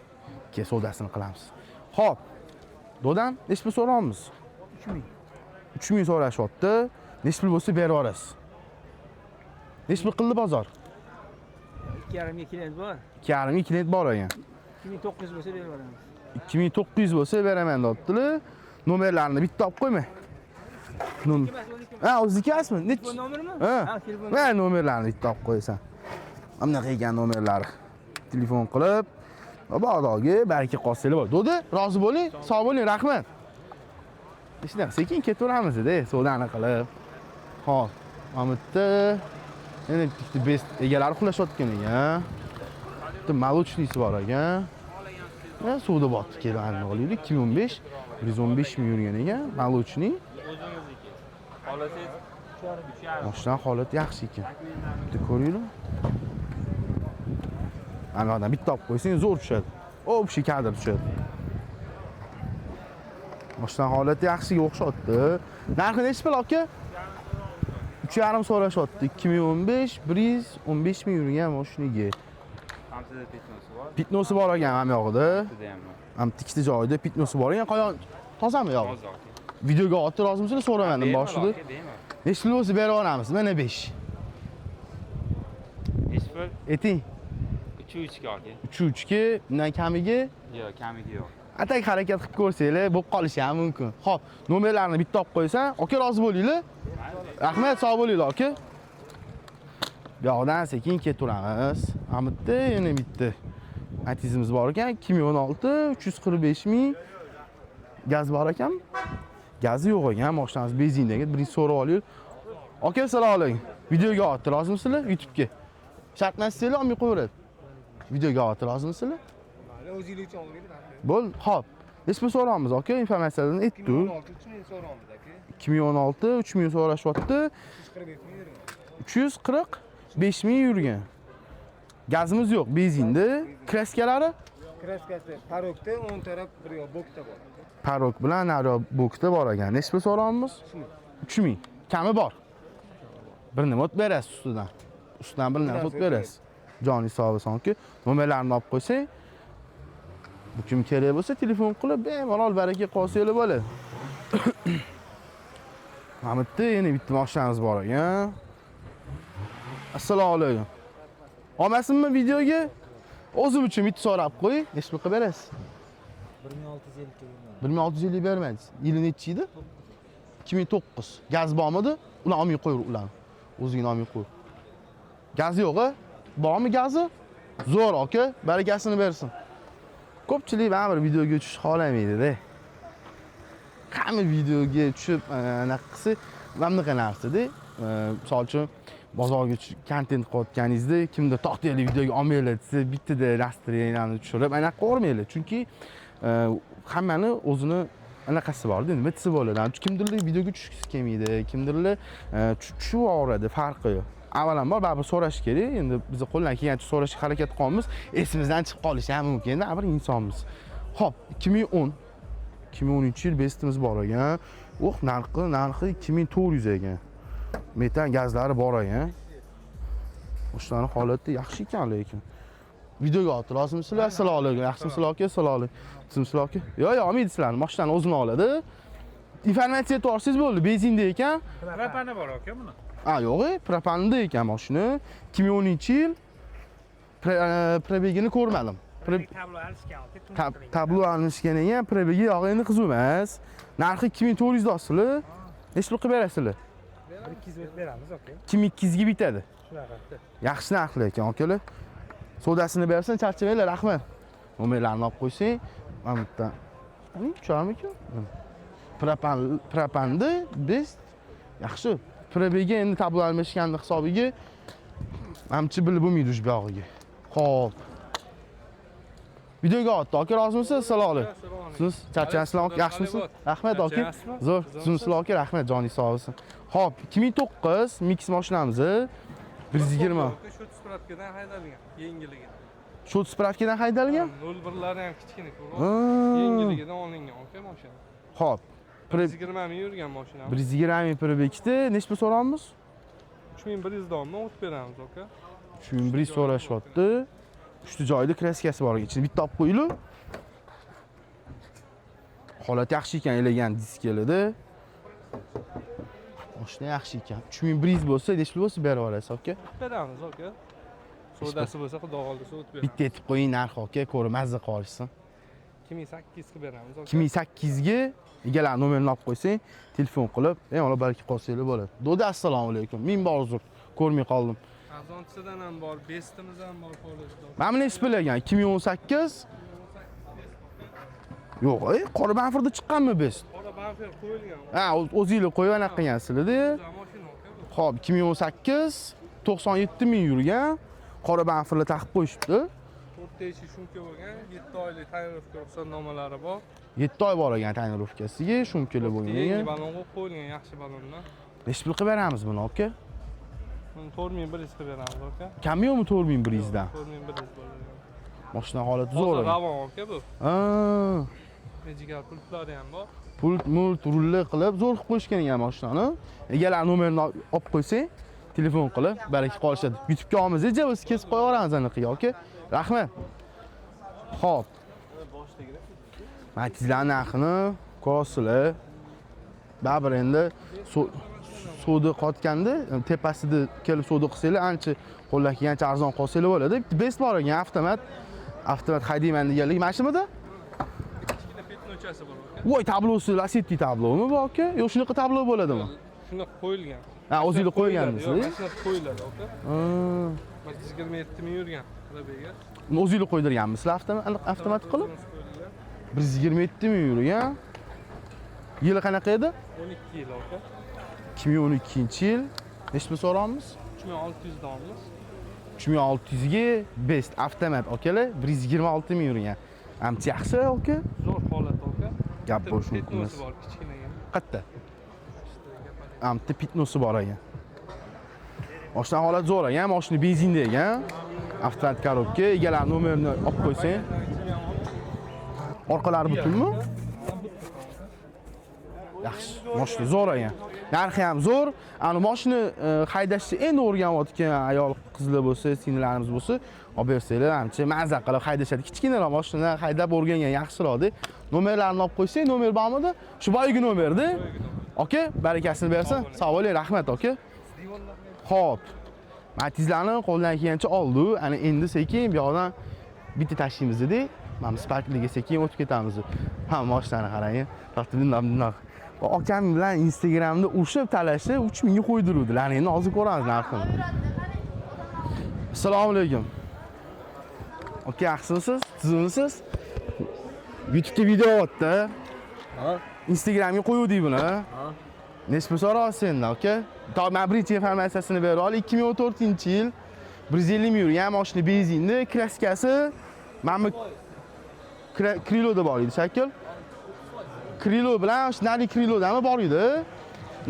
Keyin savdosini qilamiz. Xo'p. Dodam, nechi pul so'rayapmiz? 3000. 3000 so'rashyapti. Nechi pul bo'lsa berib yuborasiz. Nechi pul qildi bozor? 2,5 ga klient bor. 2,5 ga klient bor ekan. 2900 bo'lsa berib yuboramiz. 2900 bo'lsa beraman deyaptilar. Nomerlarini bitta olib qo'yma. Ha, o'ziniki emasmi? Nechi? Telefon nomermi? Ha. Ha, telefon. Va nomerlarini bitta olib qo'yasan. Mana bunaqa ekan nomerlari. Telefon qilib, Mabodoga baraka qolsanglar bo'ladi. Do'di, rozi bo'ling, sog' bo'ling, rahmat. Shunaqa sekin ketaveramiz-da, savdoni qilib. Xo'p, mana bu yerda yana bitta best egalari uxlashayotgan ekan. Bitta молочный si bor ekan. Ha, suvda botdi kelib olaylik. 2015 115 ming yurgan ekan, молочный. O'zingizniki. Xohlasangiz 3,5. Mashina holati yaxshi ekan. Bitta ko'ringlar. Ana yoqdan bitta olib qo'ysang zo'r tushadi. Общий kadr tushadi. Mashina holati yaxshiga o'xshatdi. Narxi nechi pul aka? 3,5 so'rashyapti. 2015 115 ming yurgan mashinaga. Hamsida пятно si bor. Пятно si bor ekan ham yog'ida. Sida ham bor. Ham ikkita joyida пятно si bor ekan. Qayon tozami yog'i? Toza aka. Videoga otdi rozimisizlar so'ramadim boshida. Aka, bemalol. Nechi pul bo'lsa berib yuboramiz. Mana 5. Nechi pul? Ayting. 3,3 ga aka. 3 ga, undan kamiga Yo'q, kamigi yo'q. atak harakat qilib ko'rsanglar, bo'lib qolishi ham mumkin. Xo'p, nomerlarni bitta olib qo'ysan. Aka rozi bo'linglar. Rahmat, sog' bo'linglar aka. Bu yoqdan sekin ketaveramiz. Mana bu yerda yana bitta Matizimiz bor ekan, 2016 345 ming gaz bor ekanmi? Gazi yo'q ekan, mashinamiz benzindagi. Birinchi so'rab olaylik. Aka, assalomu alaykum. Videoga otdi rozimisizlar YouTube'ga? Shart emas olmay qo'yaveradi. Videoga otdi rozimisizlar? O'zingiz uchun olib. Bo'ldi, xo'p. Nechi pul so'rayapmiz aka? Informatsiyalarni aytdi. 2016 3000 so'rayapmiz aka. 2016 3000 so'rashyapti. 345 ming yurgan. 345 ming yurgan. Gazimiz yo'q, benzinda. Краска lari Краска si порог da o'ng taraf bir yoq bokda bor. Порог bilan nari bokda bor ekan. Nechi pul so'rayapmiz? 3000. Kami bor. Bir nima o't berasiz ustidan. Ustidan bir nima o't berasiz. Joni sog' bo'lsinki, nomerlarini olib qo'ysang, Bu kim kerak bo'lsa telefon qilib bemalol baraka qolsanglar bo'ladi. Mana bu yerda yana bitta mashinamiz bor ekan. Assalomu alaykum. Olmasinmi videoga? O'zim uchun bitta so'rab qo'y. Necha pul qilib berasiz? 1650 ga bermayman. 1650 bermaysiz. Yili nechi edi? 2009. Gaz bormidi? Ularni olmay qo'y ularni. O'zingni olmay qo'y. Gazi yo'q, a? Bormi gazi? Zo'r aka, barakasini bersin. Ko'pchilik baribir videoga tushishni xohlamaydi-da. Hamma videoga tushib, anaqa qilsa, mana bunaqa narsa-da. Misol uchun bozorga tushib kontent qilayotganingizda kimdir to'xtaylik videoga olmanglar desa, bittada настроение ni tushirib, anaqa qilavermanglar. Chunki hammani o'zini anaqasi borda, nima desa bo'ladi. Kimdirlar videoga tushgisi kelmaydi, kimdirlar tushib yuboradi, farqi yo'q. Avvalambor baribir so'rash kerak. Endi biz qo'ldan kelgancha so'rashga harakat qilamiz. Esimizdan chiqib qolishi ham mumkin, baribir insonmiz. Xo'p, 2010 2010 yil Bestimiz bor ekan. Oh, narxi 2400 ekan. Metan gazlari bor ekan. O'shalarning holati yaxshi ekan lekin. Videoga olib turasizmisizlar? Assalomu alaykum. Yaxshimisizlar aka? Assalomu alaykum. Tuzimsizlar aka? Yo'q, yo'q, olmaydi sizlarni. Mashinani o'zini oladi. Informatsiya tortsangiz bo'ldi. Benzinda ekan. Propani bor aka buni. Ha, yo'q, propanda ekan mashina. 2010 yil. Пробег ini ko'rmadim. Tablo alishgan aka. Tablo almashgan ekan, пробег i yo'q, endi qiziq emas. Narxi 2400 dostlar. Necha pul qilib berasizlar? 200 beramiz aka. 2200 ga bitadi. Shunaqa. Yaxshi narxli ekan, akalar. Savdosini bersin, charchamanglar, rahmat. Nomerlarni olib qo'ysang, mana bu yerdan. Tusharmikan? Propan, propanda best yaxshi. Пробег ga endi tablo almashganni hisobiga manimcha bilib bo'lmaydi ush buyog'iga. Xo'p. Videoga otdi, aka, rozimisiz? Assalomu alaykum. Siz charchasizlar, aka, yaxshimisiz? Rahmat, aka. Zo'r, tuzimsizlar, aka, rahmat, joningiz sog' bo'lsin. Xo'p, 2009 Mix mashinamiz 120. Shu справка dan haydalgan, yengiligi. Shu справка dan haydalgan? 01lari ham kichkina ko'rib. Ha. Yengiligidan olingan aka mashina. Xo'p. 120 ming yurgan mashina. 120 ming пробег da necha pul so'raymiz? 3100 donmi o'tib beramiz aka. 3100 so'rashyapti. Uchta joyida краска si bor ekan. Ichini bitta olib qo'yinglar. Holat yaxshi ekan, elegan diskelida. Mashina yaxshi ekan. 3100 bo'lsa, necha pul bo'lsa berib yuborasiz, aka? Beramiz aka. Savdosi bo'lsa, xudo xohlasa o'tib beramiz. Bitta etib qo'ying narx, aka, ko'rib mazza qilib olishsin. 2800 qilib beramiz aka. 2800 ga egalar nomerini olib qo'ysang, telefon qilib, bemalol balki qolsanglar bo'ladi. Doda, assalomu alaykum. Ming bor uzr, ko'rmay qoldim. Arzonchisidan ham bor, bestimiz ham bor holatda. Mana buni nechi pul ekan? 2018. Yo'q, qora bamperda chiqqanmi best? Qora bamper qo'yilgan. Ha, o'zinglar qo'yib anaqa qilgansizlar-da. Mashina aka bu. Xo'p, 2018 97 ming yurgan. Qora bamperlar taqib qo'yishibdi. To'rtta eshik шумка bo'lgan, 7 oylik тонировка ruxsatnomalari bor. 7 oy bor ekan тонировка siga, шумка lar bo'lgan Yangi ekan. balon qo'yib qo'yilgan, yaxshi balondan. Nechi pul qilib beramiz buni, aka? Buni 4100 qilib beramiz aka. Kami yo'qmi 4100 dan? 4100 bo'ladi. Mashina holati zo'r Hozir ekan. ravon aka bu. Ha, Mejigar pultlari ham bor. Pult, mult, rulli qilib zo'r qilib qo'yishgan ekan mashinani. Egalar nomerini olib qo'ysang, telefon qilib baraka qolishadi. YouTube'ga olamiz, biz kesib qo'yaveramiz anaqa, aka. Rahmat. Xo'p. Matizlar narxini ko'rasizlar. Baribir endi suvni qotganda tepasida kelib suvni qilsanglar ancha qo'ldan kelgancha arzon qolsanglar bo'ladi. Bitta Best bor ekan, avtomat. Avtomat haydayman deganligi mana shumidi? Kichkina пятно chasi bor aka. Voy, tablosi Lasetti tablomi bu, aka? Yo'q, shunaqa tablo bo'ladimi? Shunaqa qo'yilgan. Ha, o'zinglar qo'yganmisiz? Yo'q, mana shunaqa qo'yiladi aka. Ha. 127 ming yurgan пробег i. Uni o'zinglar qo'ydirganmisizlar avtomat qilib? O'zimiz qo'yilgan. 127 ming yurgan. Yili qanaqa edi? 12 yil aka. 2012-yil. Necha pul so'raymiz? 3600 donmiz. 3600 ga Best avtomat akalar, 126 ming yurgan. Ancha yaxshi aka. Zo'r holat aka. Gap bo'lishi mumkin Пятно si emas. bor kichkinagina. Qayerda? Bitta пятно si bor ekan. Mashina holat zo'r ekan, mashina benzinda ekan. Avtomat коробка, egalar nomerini olib qo'ysang. Orqalari butunmi? Yaxshi, mashina zo'r ekan. Narxi ham zo'r. Ani mashina haydashni endi o'rganayotgan ayol qizlar bo'lsa, singillarimiz bo'lsa, olib bersanglar, ancha maza qilib haydashadi. Kichkinaroq mashina haydab o'rgangan yaxshiroqda. Nomerlarini olib qo'ysak, nomer bormidi? Shu boyagi nomerda. Aka, barakasini bersin. Sog' bo'ling, rahmat aka. Xo'p. Matizlarni qo'ldan kelgancha oldi. Ana endi sekin bu yoqdan bitta tashlaymiz dedik. Mana bu Sparkliga sekin o'tib ketamiz. Ha, mashinani qarang. Tortib bundoq bundoq. Akam bilan Instagramda urushib talashib 3000 ga qo'ydiruvdilar. Ana endi hozir ko'ramiz narxini. Assalomu alaykum. Aka, yaxshimisiz? Tuzukmisiz? YouTube'da video olyapti. Instagramga qo'yuvdik buni. Nechi pul so'rayapsiz endi, aka? To men birinchi informatsiyasini berib ol. 2014-yil 150 ming yurgan mashina, benzinni, краска si mana bu крыло da bor edi shakl. Крыло bilan shu nari крыло dami bor edi.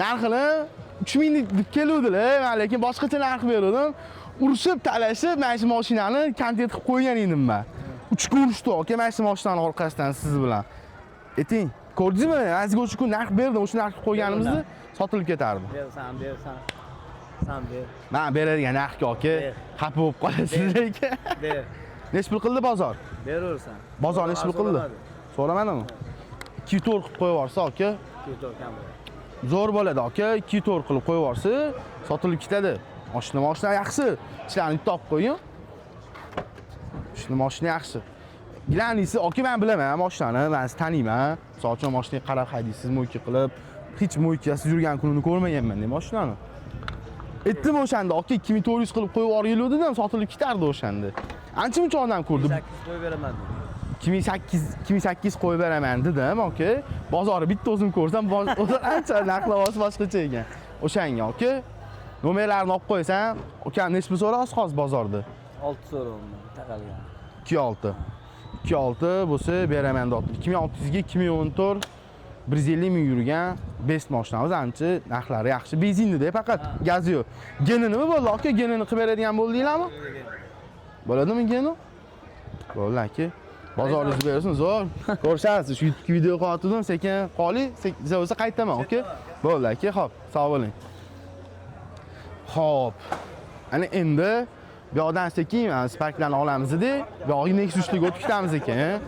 Narxini 3000 deb keluvdilar, men lekin boshqacha narx berdim. Urushib, talashib, mana shu mashinani kontent qilib qo'ygan edim men. 3 kun urushdi aka mana shu mashinani orqasidan siz bilan. Ayting, ko'rdingizmi? Men sizga o'sha kun narx berdim, o'sha narxni qo'yganimizda sotilib ketardi. Ber, san ber, san. San ber. Men beradigan narxga aka Ber. xafa bo'lib qolasiz lekin. Ber. Nechi pul qildi bozor? Beraversan. Bozor nechi pul qildi? So'ramadimi? 2.4 qilib qo'yib yuborsa aka, 2.4 kam bo'ladi. Zo'r bo'ladi aka, 2.4 qilib qo'yib yuborsa, sotilib ketadi. Mashina yaxshi. Ishlarni bitta olib qo'ying. Shuni mashina yaxshi. Gilanisi aka, men bilaman mashinani, men sizni taniyman. Misol uchun mashinaga qarab haydaysiz, мойка qilib, hech мойка siz yurgan kunini ko'rmaganman mashinani. Aytdim o'shanda, aka 2400 qilib qo'yib yuboringlar dedim, sotilib ketardi o'shanda. Ancha muncha odam ko'rdi. 8 qo'yib beraman dedim. 2008 2008 qo'yib beraman dedim aka. Bozorni bitta o'zim ko'rsam, bozor ancha narx-navosi boshqacha ekan. O'shanga aka, nomerlarini olib qo'ysam, ukam nechi pul so'raysiz hozir bozorda? 6 so'rayapman taqalgan. 2.6. 2.6 bo'lsa beraman deyapti. 2600 ga 2014 150 ming yurgan best mashinamiz, ancha narxlari yaxshi. Benzinda faqat, gazi yo'q. Geni nima bo'ldi aka? Genini qilib beradigan bo'ldinglarmi? Bo'ladimi geni? Bo'ldi aka. Bozoringiz bersin, zo'r. Ko'rishamiz. Shu YouTube video qilyotgandim, sekin qoling, sekin bo'lsa qaytaman, aka. Bo'ldi aka, xo'p, sog' bo'ling. Xo'p. Ana endi bu yoqdan sekin mana Sparklarni olamiz-da, bu yog'iga Nexus 3 lik o'tib ketamiz ekan.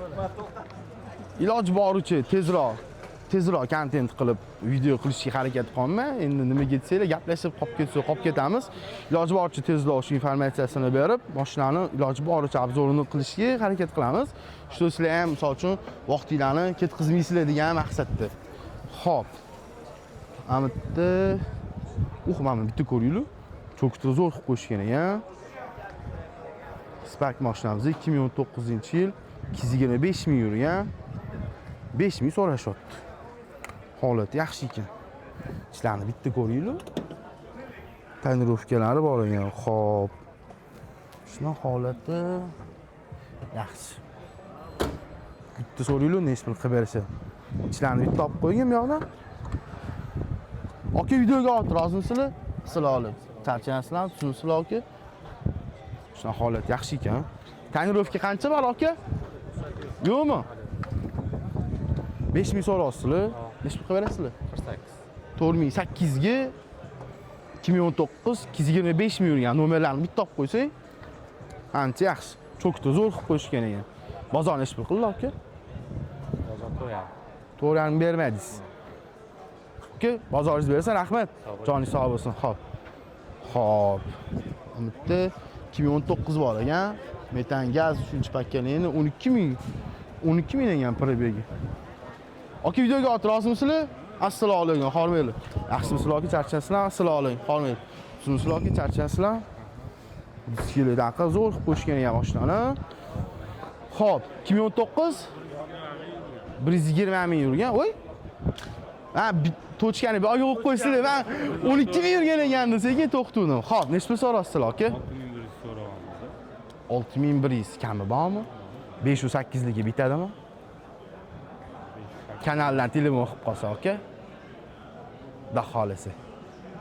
Iloji boricha tezroq kontent qilib video qilishga harakat qilyapman. Endi nimaga desanglar, gaplashib qolib ketsa qolib ketamiz. Iloji boricha tezroq shu informatsiyasini berib, mashinani iloji boricha обзор ini qilishga harakat qilamiz. Shu sizlar ham misol uchun vaqtinglarni ketkazmaysizlar degan maqsadda. Xo'p. Ana bitta mana bitta ko'ringlar. Cho'kitni zo'r qilib qo'yishgan ekan. Spark mashinamiz 2019-yil 225 ming yurgan. 5 ming so'rashyapti. Holati yaxshi ekan. Ishlarni bitta ko'ringlar. Тонировка lari bor ekan. Xo'p. Shuni holati yaxshi. Bitta so'ranglar, nechi pul qilib berishadi. Ishlarni bitta olib qo'ying bu yoqdan. Aka, videoga olib rozimisizlar? Sizlar olib. Charchayapsizlarmi? Tushunasizlar aka? Shuna holat yaxshi ekan. Тонировка qancha bor aka? Yo'qmi? 5000 so'rayapsizlar. Nechi pul qilib berasizlar? 48. 4800 ga 2019 225 ming yurgan nomerlarni bitta olib qo'ysak, ancha yaxshi. Cho'kni zo'r qilib qo'yishgan ekan. Bozor nechi pul qildi aka? Bozor to'yadi. To'g'ri bermadingiz. Aka, bozoringiz bersin, rahmat. Joningiz sog' bo'lsin. Xo'p. Xo'p. Bitta 2019 bor ekan. Metan gaz 3-поколение 12 ming 12 ming ekan пробег i. Aka, videoga ot rozimisizlar? Assalomu alaykum, hormanglar. Yaxshimisizlar aka, charchasizlar? Assalomu alaykum, hormanglar. Tuzukmisizlar aka, charchasizlar? Disklardaqa zo'r qilib qo'yishgan ekan mashinani. Xo'p, 2019 120 ming yurgan. Voy. Ha, точка ni bir oyga qo'yib qo'ysizlar. Men 12 ming yurgan ekan desak, to'xtadim. Xo'p, nechi pul so'rayapsizlar aka? 6100 so'rayapmiz. 6100 kami bormi? 508 ligi bitadimi? Kanaldan telefon qilib qolsa aka. Xudo xolisi.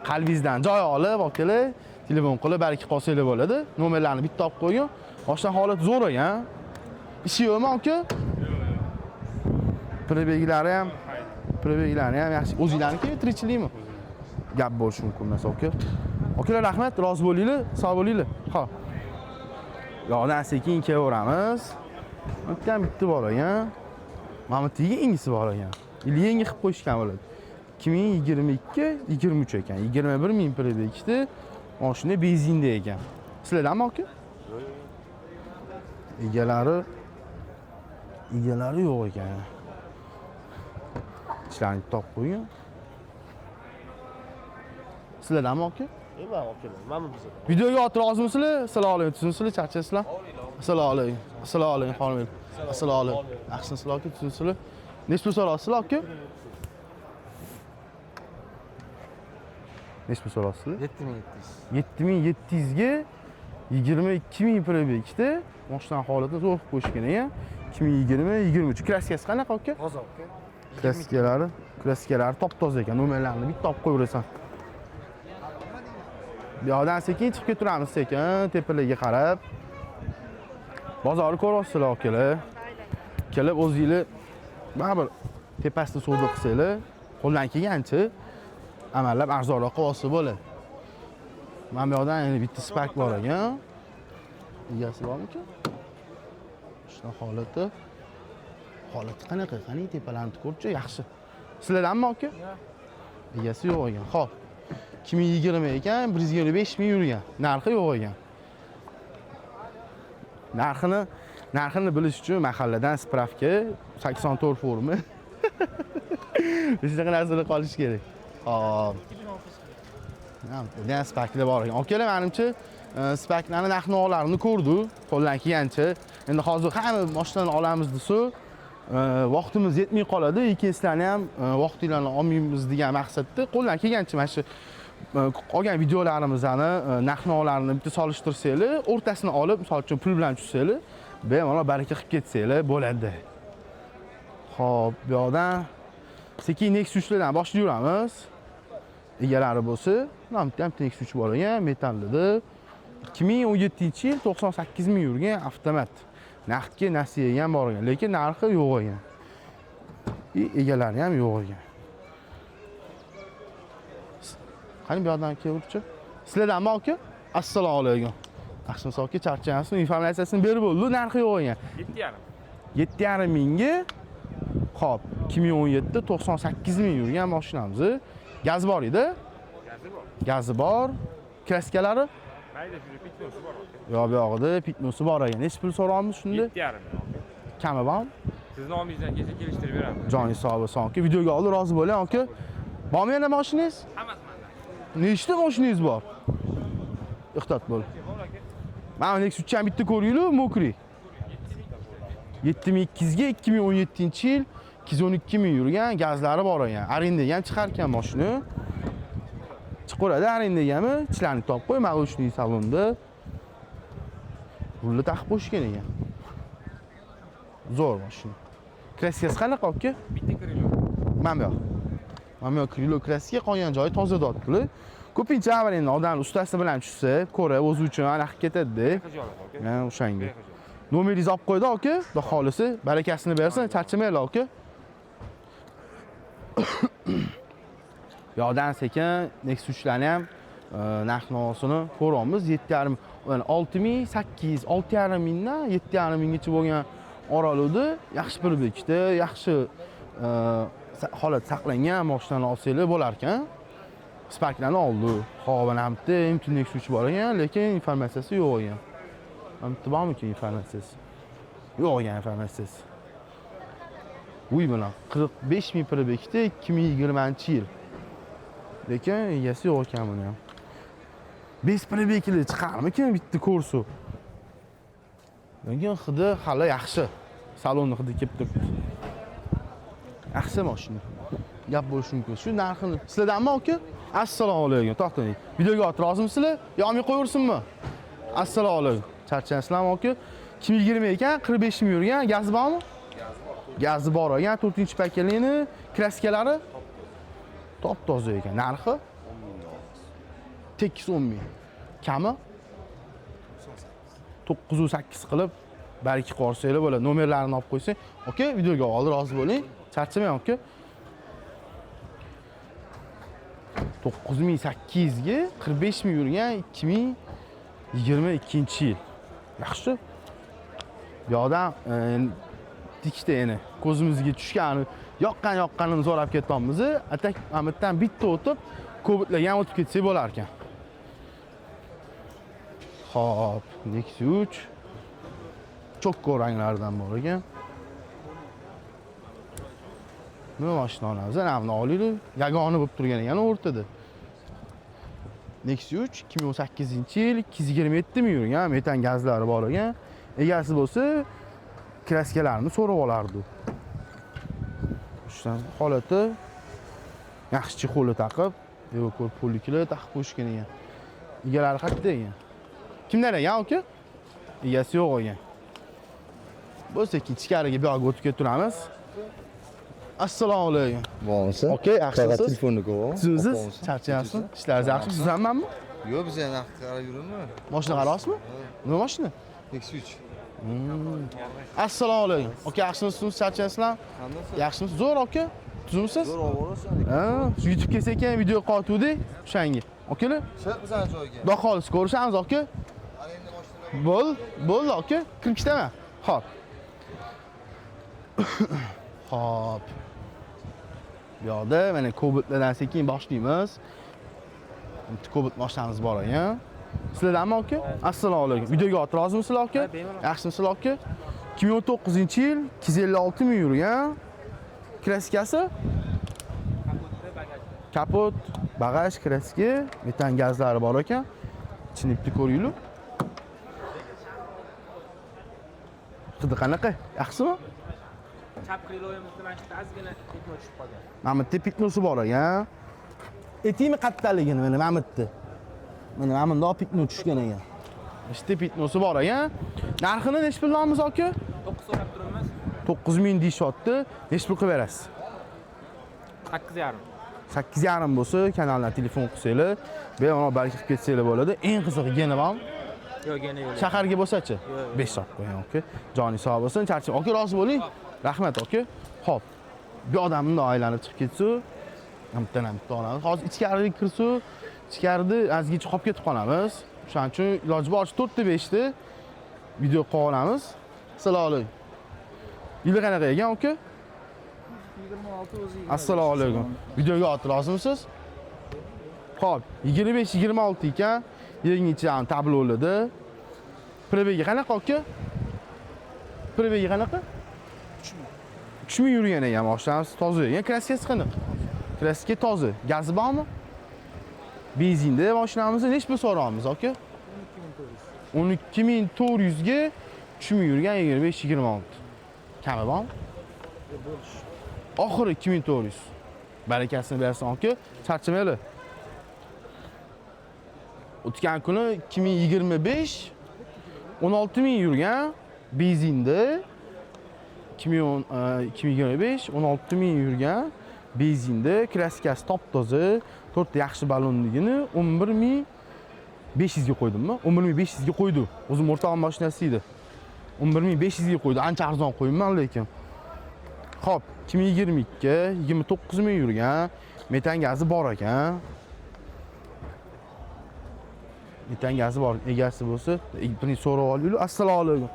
Qalbingizdan joy olib, akalar, telefon qilib balki qolsanglar bo'ladi. Nomerlarni bitta olib qo'ying. Mashina holati zo'r ekan. Ishi yo'qmi aka? Пробег lari ham Пробег larni ham yaxshi. O'zinglarniki tirikchilikmi? Gap bo'lishi mumkin emas, aka. Akalar, rahmat, rozi bo'linglar, sog' bo'linglar. Xo'p. Yoqdan sekin kelaveramiz. Bitta ham bitta bor ekan. Mana bu yerda yengisi bor ekan. Ili yangi qilib qo'yishgan bo'ladi. 2022, 23 ekan. 21 ming пробег da mashina benzinda ekan. Sizlardanmi, aka? Egalari yo'q ekan. Ishlarini topib qo'ygan. Sizlardanmi, aka? Videoga ot rozimisizlar? Assalomu alaykum. Tuzumsizlar, charchasizlar? Assalomu alaykum. Assalomu alaykum, xonim. Assalomu alaykum. Yaxshimisizlar, aka? Tuzumsizlar? Necha pul so'rasizlar, aka? Necha pul so'rasizlar? 7700. 7700 ga 22 ming пробег da mashina holatini zo'r qilib qo'yishgan ekan. 2020, 23. Краска si qanaqa, aka? Toza, aka. Kraskaları top-toza ekan. Nomerlarini bitta olib qo'yaverasan. Bu yoqdan sekin chiqib keturamiz sekin, tepalarga qarab. Bozorni ko'ryapsizlar, akalar. Kelib o'zinglar baribir tepasida savdo qilsanglar, qo'ldan kelgancha amallab arzonroq qilib olsa bo'ladi. Mana bu yoqdan yana bitta Spark bor ekan. Egasi bormikan? Shuna holati. Holati qanaqa? Qani tepalarni ko'rchi, yaxshi. Sizlardanmi, aka? Egasi yo'q ekan. Xo'p. 2020 ekan, 125 ming yurgan. Narxi yo'q ekan. Narxini bilish uchun mahalladan spravka 84 formi. Shunaqa narsalar qolish kerak. Xo'p. Degan Sparklar bor ekan. Akalar, menimcha Sparklarni narx-navolarni ko'rdi, qo'ldan kelgancha. Endi hozir hamma mashinani olamiz desa, vaqtimiz yetmay qoladi, ikkinchilarni ham vaqtinglarni olmaymiz degan maqsadda qo'ldan kelgancha mana shu qolgan videolarimizni narx-navolarni bitta solishtirsanglar, o'rtasini olib, misol uchun pul bilan tushsanglar, bemalol baraka qilib ketsanglar bo'ladi. Xo'p, bu yoqdan sekin Nexus 3lardan boshlayveramiz. Egalari bo'lsa, mana bitta ham Nexus 3 bor ekan, metallida. 2017-yil 98 ming yurgan avtomat. Naqdga nasiyaga ham bor ekan, lekin narxi yo'q ekan. Egalari ham yo'q ekan. Qani bu yoqdan keluvchi? Sizlardanmi, aka? Assalomu alaykum. Yaxshimisiz, aka? Charchayapsizmi? Informatsiyasini berib bo'ldi, narxi yo'q ekan. 7,5. 7,5 mingga. Xo'p, 2017 98 ming yurgan mashinamiz. Gaz bor edi? Gazi bor. Gazi bor. Kraskalari? Mayda shuni pitnosi bor, aka. Yo'q, bu yoqda pitnosi bor ekan. Necha pul so'rayapmiz shunda? 7,5 ming, aka. Kami bormi? Siz nomingizdan kelsa kelishtirib beramiz. Joningiz sog' bo'lsin, aka. Videoga oldi, rozi bo'ling, aka. Bormi yana mashinangiz? Hammasi menda. Nechta mashinangiz bor? Ehtiyot bo'l. Mana Nexus 3 ham bitta ko'ringlar, mokri. 7200 ga 2017-yil 212 ming yurgan, gazlari bor ekan. Arendaga ham chiqar ekan mashina. Chiqaveradi arendagami? Ichlarni topib qo'y, молочный salonda. Rulni taqib qo'yishgan ekan. Zo'r mashina. Kraskasi qanaqa, aka? Bitta krilo. Mana bu yoq. Mana bu yoq krilo kraska, qolgan joyi toza dotli. Ko'pincha avval endi odam ustasi bilan tushsa, ko'rib o'zi uchun anaqa qilib ketadi-da. Xijolat, aka. Ha, o'shanga. Bexijolat. Nomeringizni olib qo'ydi, aka. Xudo xolisi, barakasini bersin, charchamanglar, aka. Yoqdan sekin Nexus 3larni ham narx-navosini ko'ramiz. 7,5, ya'ni 6800, 6,5 mingdan 7,5 minggacha bo'lgan oralig'ida yaxshi пробег da, yaxshi holat saqlangan mashinani olsanglar bo'lar ekan. Sparklarni oldi. Xo'p, mana bu yerda MT Nexus 3 bor ekan, lekin informatsiyasi yo'q ekan. Mana bu yerda bormikan informatsiyasi? Yo'q ekan informatsiyasi. Uy bilan 45 ming пробег da 2020-yil. Lekin egasi yo'q ekan buni ham. 5 пробег li chiqarmikin bitta ko'rsu. Lekin hidi hali yaxshi. Salonni hidi kelib turibdi. Yaxshi mashina. Gap bo'lishi mumkin. Shu narxini sizlardanmi, aka? Assalomu alaykum. To'xtang. Videoga ot rozimisizlar? Yo, olmay qo'yaversinmi? Assalomu alaykum. Charchayapsizlarmi, aka? 2020 ekan, 45 ming yurgan, gazi bormi? Gazi bor ekan, 4-pakelini, kraskalari top toza ekan. Narxi tekis 10 ming. Kami 908 qilib bariki qorsanglar bo'ladi. Nomerlarini olib qo'ysang. Aka, videoga oldi, rozi bo'ling. Charchamang, aka. 9800 ga 45 ming yurgan, 2022-yil. Yaxshi. Bu yoqdan ikkita yana ko'zimizga tushgan, yoqqanini so'rab ketyapmiz. Atak mana bu yerdan bitta o'tib, Kobaltlarga ham o'tib ketsak bo'lar ekan. Xo'p, Nexia 3 cho'kko ranglardan bor ekan. Nima mashina olamiz? Ana buni olaylik. Yagona bo'lib turgan ekan o'rtada. Nexia 3 2018-yil 227 ming yurgan, metan gazlari bor ekan. Egasi bo'lsa kraskalarini so'rab olardi. Shundan holati yaxshi, chexolni taqib, ko'rib pulliklar taqib qo'yishgan ekan. Egalari qayerda ekan? Kimlar ekan aka? Egasi yo'q ekan. Bo'lsa ichkariga bu yoqqa o'tib keturamiz. Assalomu alaykum. Bo'lmasa. Aka, yaxshimisiz? Telefonni ko'p. Tuzimsiz? Charchayapsizmi? Ishlaringiz yaxshimi? Sizlarmanmi? Yo'q, biz ham naqd qarab yuribmi? Mashina qarayapsizmi? Nima mashina? Nexia 3. Assalomu alaykum. Aka, yaxshimisiz? Charchayapsizlar? Yaxshimisiz? Zo'r aka. Tuzimsiz? Zo'r ovorasan. Ha, shu yutib kelsa ekan video qotuvdik o'shanga. Akalar, Chiq bizani joyga. xudo xohlasa ko'rishamiz aka. Bo'ldi aka, kirib ketaman. Xo'p. Xo'p. Bu yoqda mana Kobaltlardan sekin boshlaymiz. Bitta Kobalt mashinamiz bor ekan. Sizlardanmi aka? Assalomu alaykum. Videoga ot rozimisizlar aka? Yaxshimisizlar aka? 2019-yil 256 ming yurgan. Kraskasi? Kapot, bagaj, kraska, metan gazlari bor ekan. Ichini bitta ko'ringlar. Hidi qanaqa? Yaxshimi? Chap kriloyimizda mana shu yerda ozgina пятно tushib qolgan. Mana bu yerda пятно si bor ekan. Aytaymi qattaligini, mana bu yerda. Mana bundoq пятно tushgan ekan. Ishda пятно si bor ekan. Narxini nechi puldan olamiz aka? 9 so'rab turibmiz. 9000 deyishyapti. Nechi pul qilib berasiz? 8,5. 8,5 bo'lsa, kanaldan telefon qilsanglar, bemalol balki qilib ketsanglar bo'ladi. Eng qizig'i geni bormi? Yo'q, geni yo'q. Shaharga bo'lsa-chi? 5 soat qo'ying, aka. Joning sog' bo'lsin, charchab. Aka, rozi bo'ling. Rahmat, aka. Xo'p. Bu odam bundoq aylanib chiqib ketsa, bittadan ham bitta olamiz. Hozir ichkariga kirsa, ichkarida ozgincha qolib ketib qolamiz. O'shaning uchun iloji boricha 4 ta 5 ta video qilib olamiz. Assalomu alaykum. Yili qanaqa ekan, aka? 26 o'zi. Assalomu alaykum. Videoga ot rozimisiz? Xo'p, 25 26 ekan. Yangicha tablolida. Пробег i qanaqa aka? Пробег i qanaqa? 3000 yurgan ekan mashinamiz, toza ekan. Kraskasi qanaqa? Kraska toza. Gazi bormi? Benzinda mashinamizni nechi pul so'rayapmiz aka? 12400 ga 3000 yurgan, 25 26. Kami bormi? Oxiri 2400. Barakasini bersin aka. Charchamaylar. O'tgan kuni 2025 16 000 yurgan benzinda, 2010, 2025 16 000 yurgan benzinda, kraskasi top toza, to'rtta yaxshi ballonligini 11 500 ga qo'ydimmi? 11 500 ga qo'ydi. O'zim o'rtog'im mashinasi edi. 11 500 ga qo'ydi. Ancha arzon qo'yibman lekin. Xo'p, 2022 29 ming yurgan, metan gazi bor ekan. Metan gazi bor, egasi bo'lsa, birinchi so'rab olaylik. Assalomu alaykum.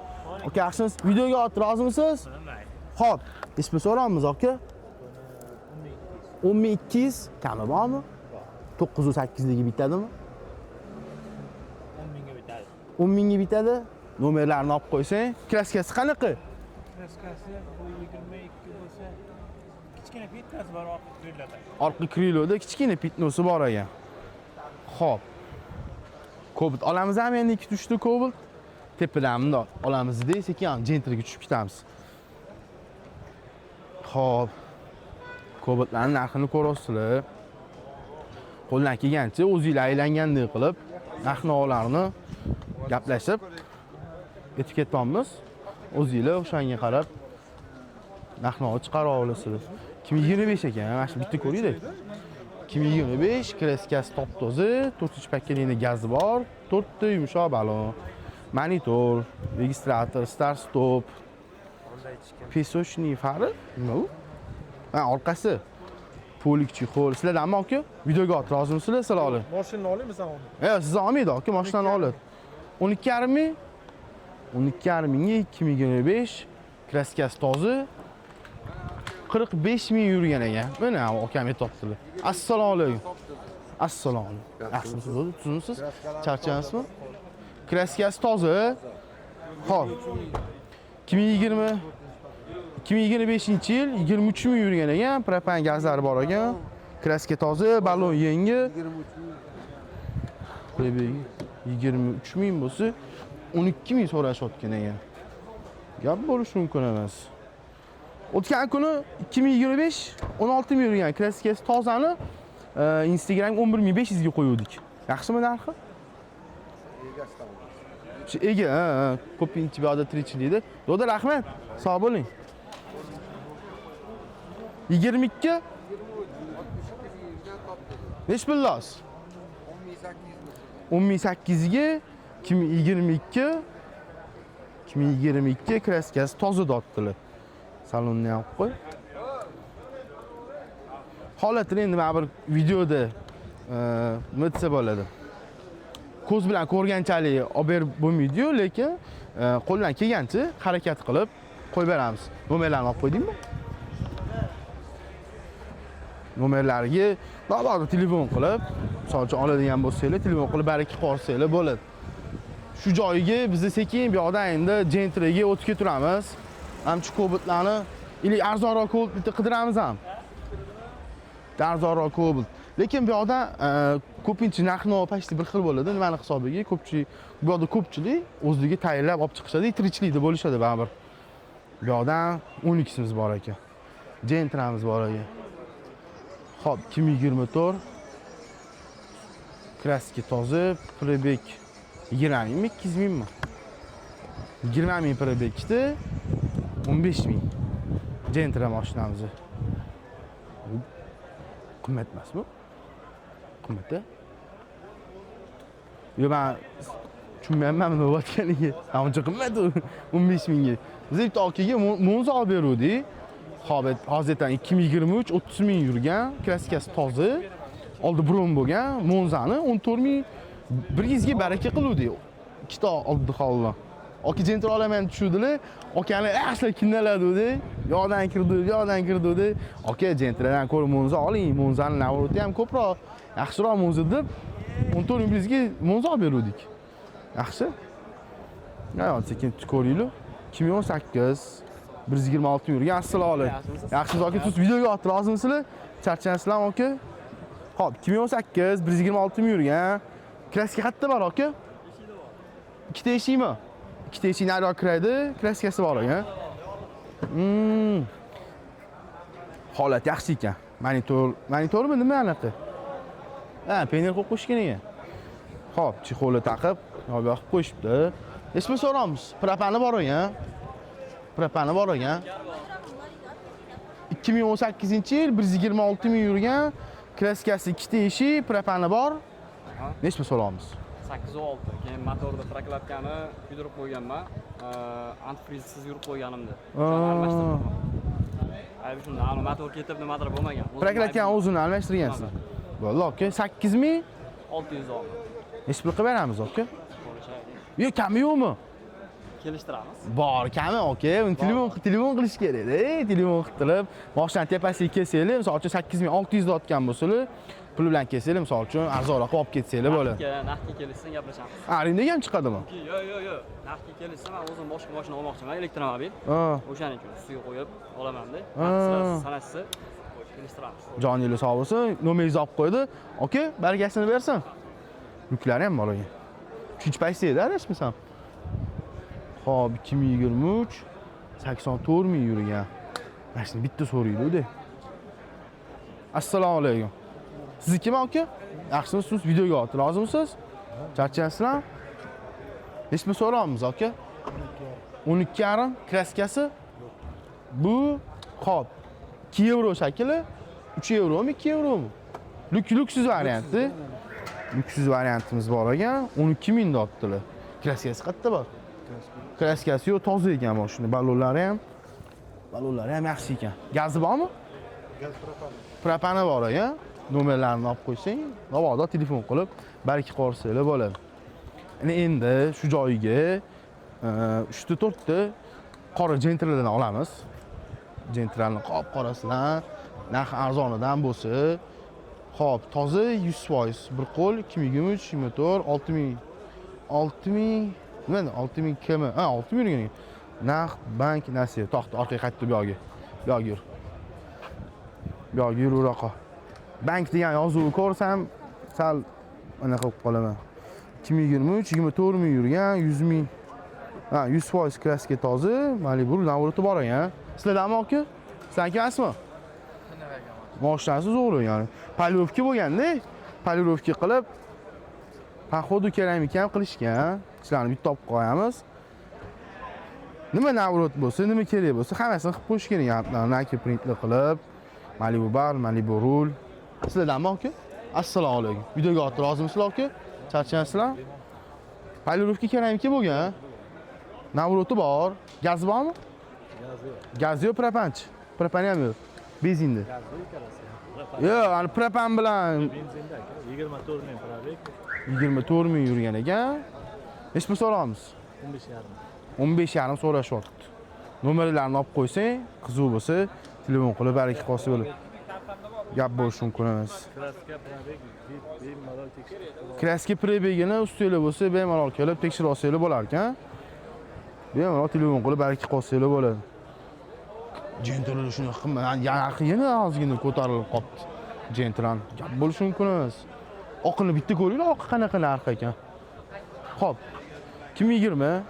Aka, yaxshimisiz? Videoga ot rozimisiz? Xo'p, ismi so'raymiz aka. 10 200 kami bormi? 908 ligi bitadimi? 10 mingga bitadi. 10 mingga bitadi. Nomerlarini olib qo'ysang, kraskasi qanaqa? Kraskasi bu 22 bo'lsa, kichkina пятно si bor orqa kriloda. Orqa kriloda kichkina пятно si bor ekan. Xo'p. Cobalt olamizmi endi, ikkita uchta Cobalt? Tepadan bundoq olamiz, sekin Gentraga tushib ketamiz. Xo'p. Cobaltlarning narxini ko'rasizlar. Qo'ldan kelgancha o'zinglar aylangandek qilib narx-navolarni gaplashib yetib ketyapmiz. O'zinglar o'shanga qarab narx-navo chiqara olasizlar. 2025 ekan, mana shu bitta ko'ringlar. 2025, kraskasi top toza, 4 paketli gazi bor, 4 ta yumshoq balon, monitor, registrator, start stop, песочный fari, nima u? Ha, orqasi. To'lik chexol. Sizlardanmi aka? Videoga ot, rozimisizlar? Sizlar olib. Mashinani olaymi sen uni? Yo'q, sizni olmaydi aka, mashinani oladi. 12,5 ming. 12,5 mingga 2025 kraskasi toza. 45 ming yurgan ekan. Mana akam aytyaptilar. Assalomu alaykum. Assalomu alaykum. Yaxshimisiz, tuzumsiz? Charchaysizmi? Kraskasi toza. Xo'p. 2020 2025-yil 23 ming yurgan ekan, propan gazlari bor ekan. Kraska toza, ballon yangi. Pробеги 23 ming bo'lsa, 12 ming so'rashayotgan ekan. Gap bo'lishi mumkin emas. O'tgan kuni 2025 16 ming yurgan kraskasi tozani Instagramga 11 500 ga qo'yuvdik. Yaxshimi narxi? Shu ega, ha, ko'pincha bu yoqda tirikchilikda. Doda, rahmat. Sog' bo'ling. 22. Nechi pul lozim? 10 800 ga 2022 2022, kraskasi toza dotdilar. Salonni ham qo'y. Holatini endi mana bir videoda nima desa bo'ladi? Ko'z bilan ko'rganchalik olib berib bo'lmaydi-yu, lekin qo'ldan kelgancha harakat qilib qo'yib beramiz. Nomerlarni olib qo'ydingmi? Nomerlariga mabodo telefon qilib, misol uchun oladigan bo'lsanglar, telefon qilib baraka qolsanglar bo'ladi. Shu joyiga biz sekin bu yoqdan endi Gentraga o'tib keturamiz. Hamchi Cobaltlarni или arzonroq Cobalt bitta qidiramiz ham. Arzonroq Cobalt. Lekin bu yoqda ko'pincha narx-navo почти bir xil bo'ladi. Nimani hisobiga? Ko'pchilik bu yoqda, ko'pchilik o'zligi tayinlab olib chiqishadi, tirikchilikda bo'lishadi baribir. Bu yoqdan 12simiz bor ekan. Gentramiz bor ekan. Xo'p, 2024, kraska toza, пробег 20 mingmi, 200 mingmi? 20 ming пробег da, 15 ming. Gentra mashinamizni. Bu qimmat emasmi? Qimmat-da. Yo'q, men tushunmayapman nima bo'layotganiga. Ha, uncha qimmat u 15 mingga. Biz bitta okaga Monza olib beruvdik. Xo'p, hozir aytaman, 2023, 30 ming yurgan, kraskasi toza, oldi bron bo'lgan Monzani 14 ming 100 ga baraka qiluvdik. Ikkita oldi holda. Aka Gentra olaman tushuvdilar. Akani yaxshilab kinnaladuvdi. Yoqdan kirdi, bu yoqdan kirdi. Aka, Gentradan ko'ra Monza oling, Monzani наворот i ham ko'proq, yaxshiroq Monza deb 14 ming 100 ga Monza olib beruvdik. Yaxshi. Ya, sekin ko'ringlar. 2018, 126 yurgan. Assalomu alaykum. Yaxshimisiz aka? Tuz videoga otdi, rozimisizlar? Charchayapsizlarmi aka? Xo'p, 2018, 126 ming yurgan. Kraska qayerda bor aka? Ikkita eshikmi? Ikkita eshik nariroq kiradi, kraskasi bor ekan. Holat yaxshi ekan. Monitor, monitormi, nima anaqa? Ha, panel qo'yib qo'yishgan ekan. Xo'p, чехол i taqib, yo'q yoqib qo'yishibdi. Nechi pul so'ramiz? Propani bor ekan. Propani bor ekan. 2018-yil, 126 ming yurgan, kraskasi ikkita eshik, propani bor. Nechi pul so'ramiz? 8,6. Keyin motorda прокладка ni kuydirib qo'yganman. Antifrizsiz yurib qo'yganimda. O'shani almashtirdim. Aybi shunda, ani motor ketib nimadir bo'lmagan. O'zim Прокладка ni aybim. O'zini almashtirgansiz. Bo'ldi, aka. 8 ming 600 oldi. Nechi pul qilib beramiz, aka? Yo'q, kami yo'qmi? Kelishtiramiz. Bor, kami aka. Uni telefon qilish kerak-da. Telefon qilib turib, mashinani tepasiga kelsanglar, misol uchun 8600 otgan bo'lsalar, pul bilan kelsanglar, misol uchun arzonroq olib ketsanglar bo'ladi. Naqdga kelishsin, gaplashamiz. Arendaga ham chiqadimi? Yo'q, yo'q, yo'q. Naqdga kelishsa, men o'zim boshqa mashina olmoqchiman, elektromobil. O'shaning uchun ustiga qo'yib olamanda. Sizlar sanashsa kelishtiramiz. Joningiz sog' bo'lsin. Nomeringizni olib qo'ydi. Aka, barakasini bersin. Yuklari ham bor ekan. Uchinchi paytda edi, adashmasam. Xo'p, 2023, 84 ming yurgan. Mana shuni bitta so'raydi-da. Assalomu alaykum. Siznikimi aka? Yaxshimisiz? Videoga oldi. Rozimisiz? Charchayapsizlarmi? Nechi pul so'rayapmiz aka? 12,5, kraskasi? Bu xo'p, 2 yevro shakli, 3 yevromi, 2 yevromi? Люкс varianti. Люкс variantimiz bor ekan, 12 ming deyaptilar. Kraskasi qayerda bor? Kraskasi yo'q, toza ekan mashina, ballonlari ham. Ballonlari ham yaxshi ekan. Gazi bormi? Gaz propan. Propani bor ekan. Nomerlarini olib qo'ysang, mabodo telefon qilib baraka qorsanglar bo'ladi. Endi shu joyiga 3 ta 4 ta qora Gentralardan olamiz. Gentralni qop-qorasidan, narxi arzonidan bo'lsa, xo'p, toza 100%, bir qo'l 2023, 24, 6000 6000 nima 6000 km, ha 6000 yurgan ekan. Naqd bank nasiya. To'xta, orqaga qaytdi bu yoqga. Bu yoqga yur. Bu yoqga yur uroqqa. Bank degan yozuvni ko'rsam, sal anaqa qilib qolaman. 2023, 24 ming yurgan, 100 ming. Ha, 100% kraska toza, Malibu navroti bor ekan. Sizlardanmi aka? Sizlarniki emasmi? Moshinasi zo'r ya'ni. Polirovka bo'lganda, polirovka qilib, походу keramika ham qilishgan. Sizlarni bitta olib qo'yamiz. Nima navrot bo'lsa, nima kerak bo'lsa, hammasini qilib qo'yish kerak. Nike printli qilib, Malibu bar, Malibu rul. Sizlardanmi aka? Assalomu alaykum. Videoga otib rozimisizlar aka? Charchayapsizlar? Polirovka keramika bo'lgan. Navroti bor. Gazi bormi? Gazi yo'q, propanchi. Propani ham yo'q. Benzinda. Yo'q, ani propan bilan Benzinda aka 24 ming probeg, 24 ming yurgan ekan. Necha pul so'raymiz? 15,5. 15,5 so'rashyapti. Nomerlarini olib qo'ysang, qiziq bo'lsa, telefon qilib baraka qolsa bo'ladi. Gap bo'lishi mumkin emas. Kraska probeg bemalol tekshirib. Kraska probegini ustinglar bo'lsa, bemalol kelib tekshirib olsanglar bo'lar ekan. Bemalol telefon qilib baraka qolsanglar bo'ladi. Gentralar shunaqa qimmat, narxi yana ozgina ko'tarilib qolibdi. Gentran gap bo'lishi mumkin emas. Oqini bitta ko'ringlar, oqi qanaqa narx ekan. Xo'p, 2020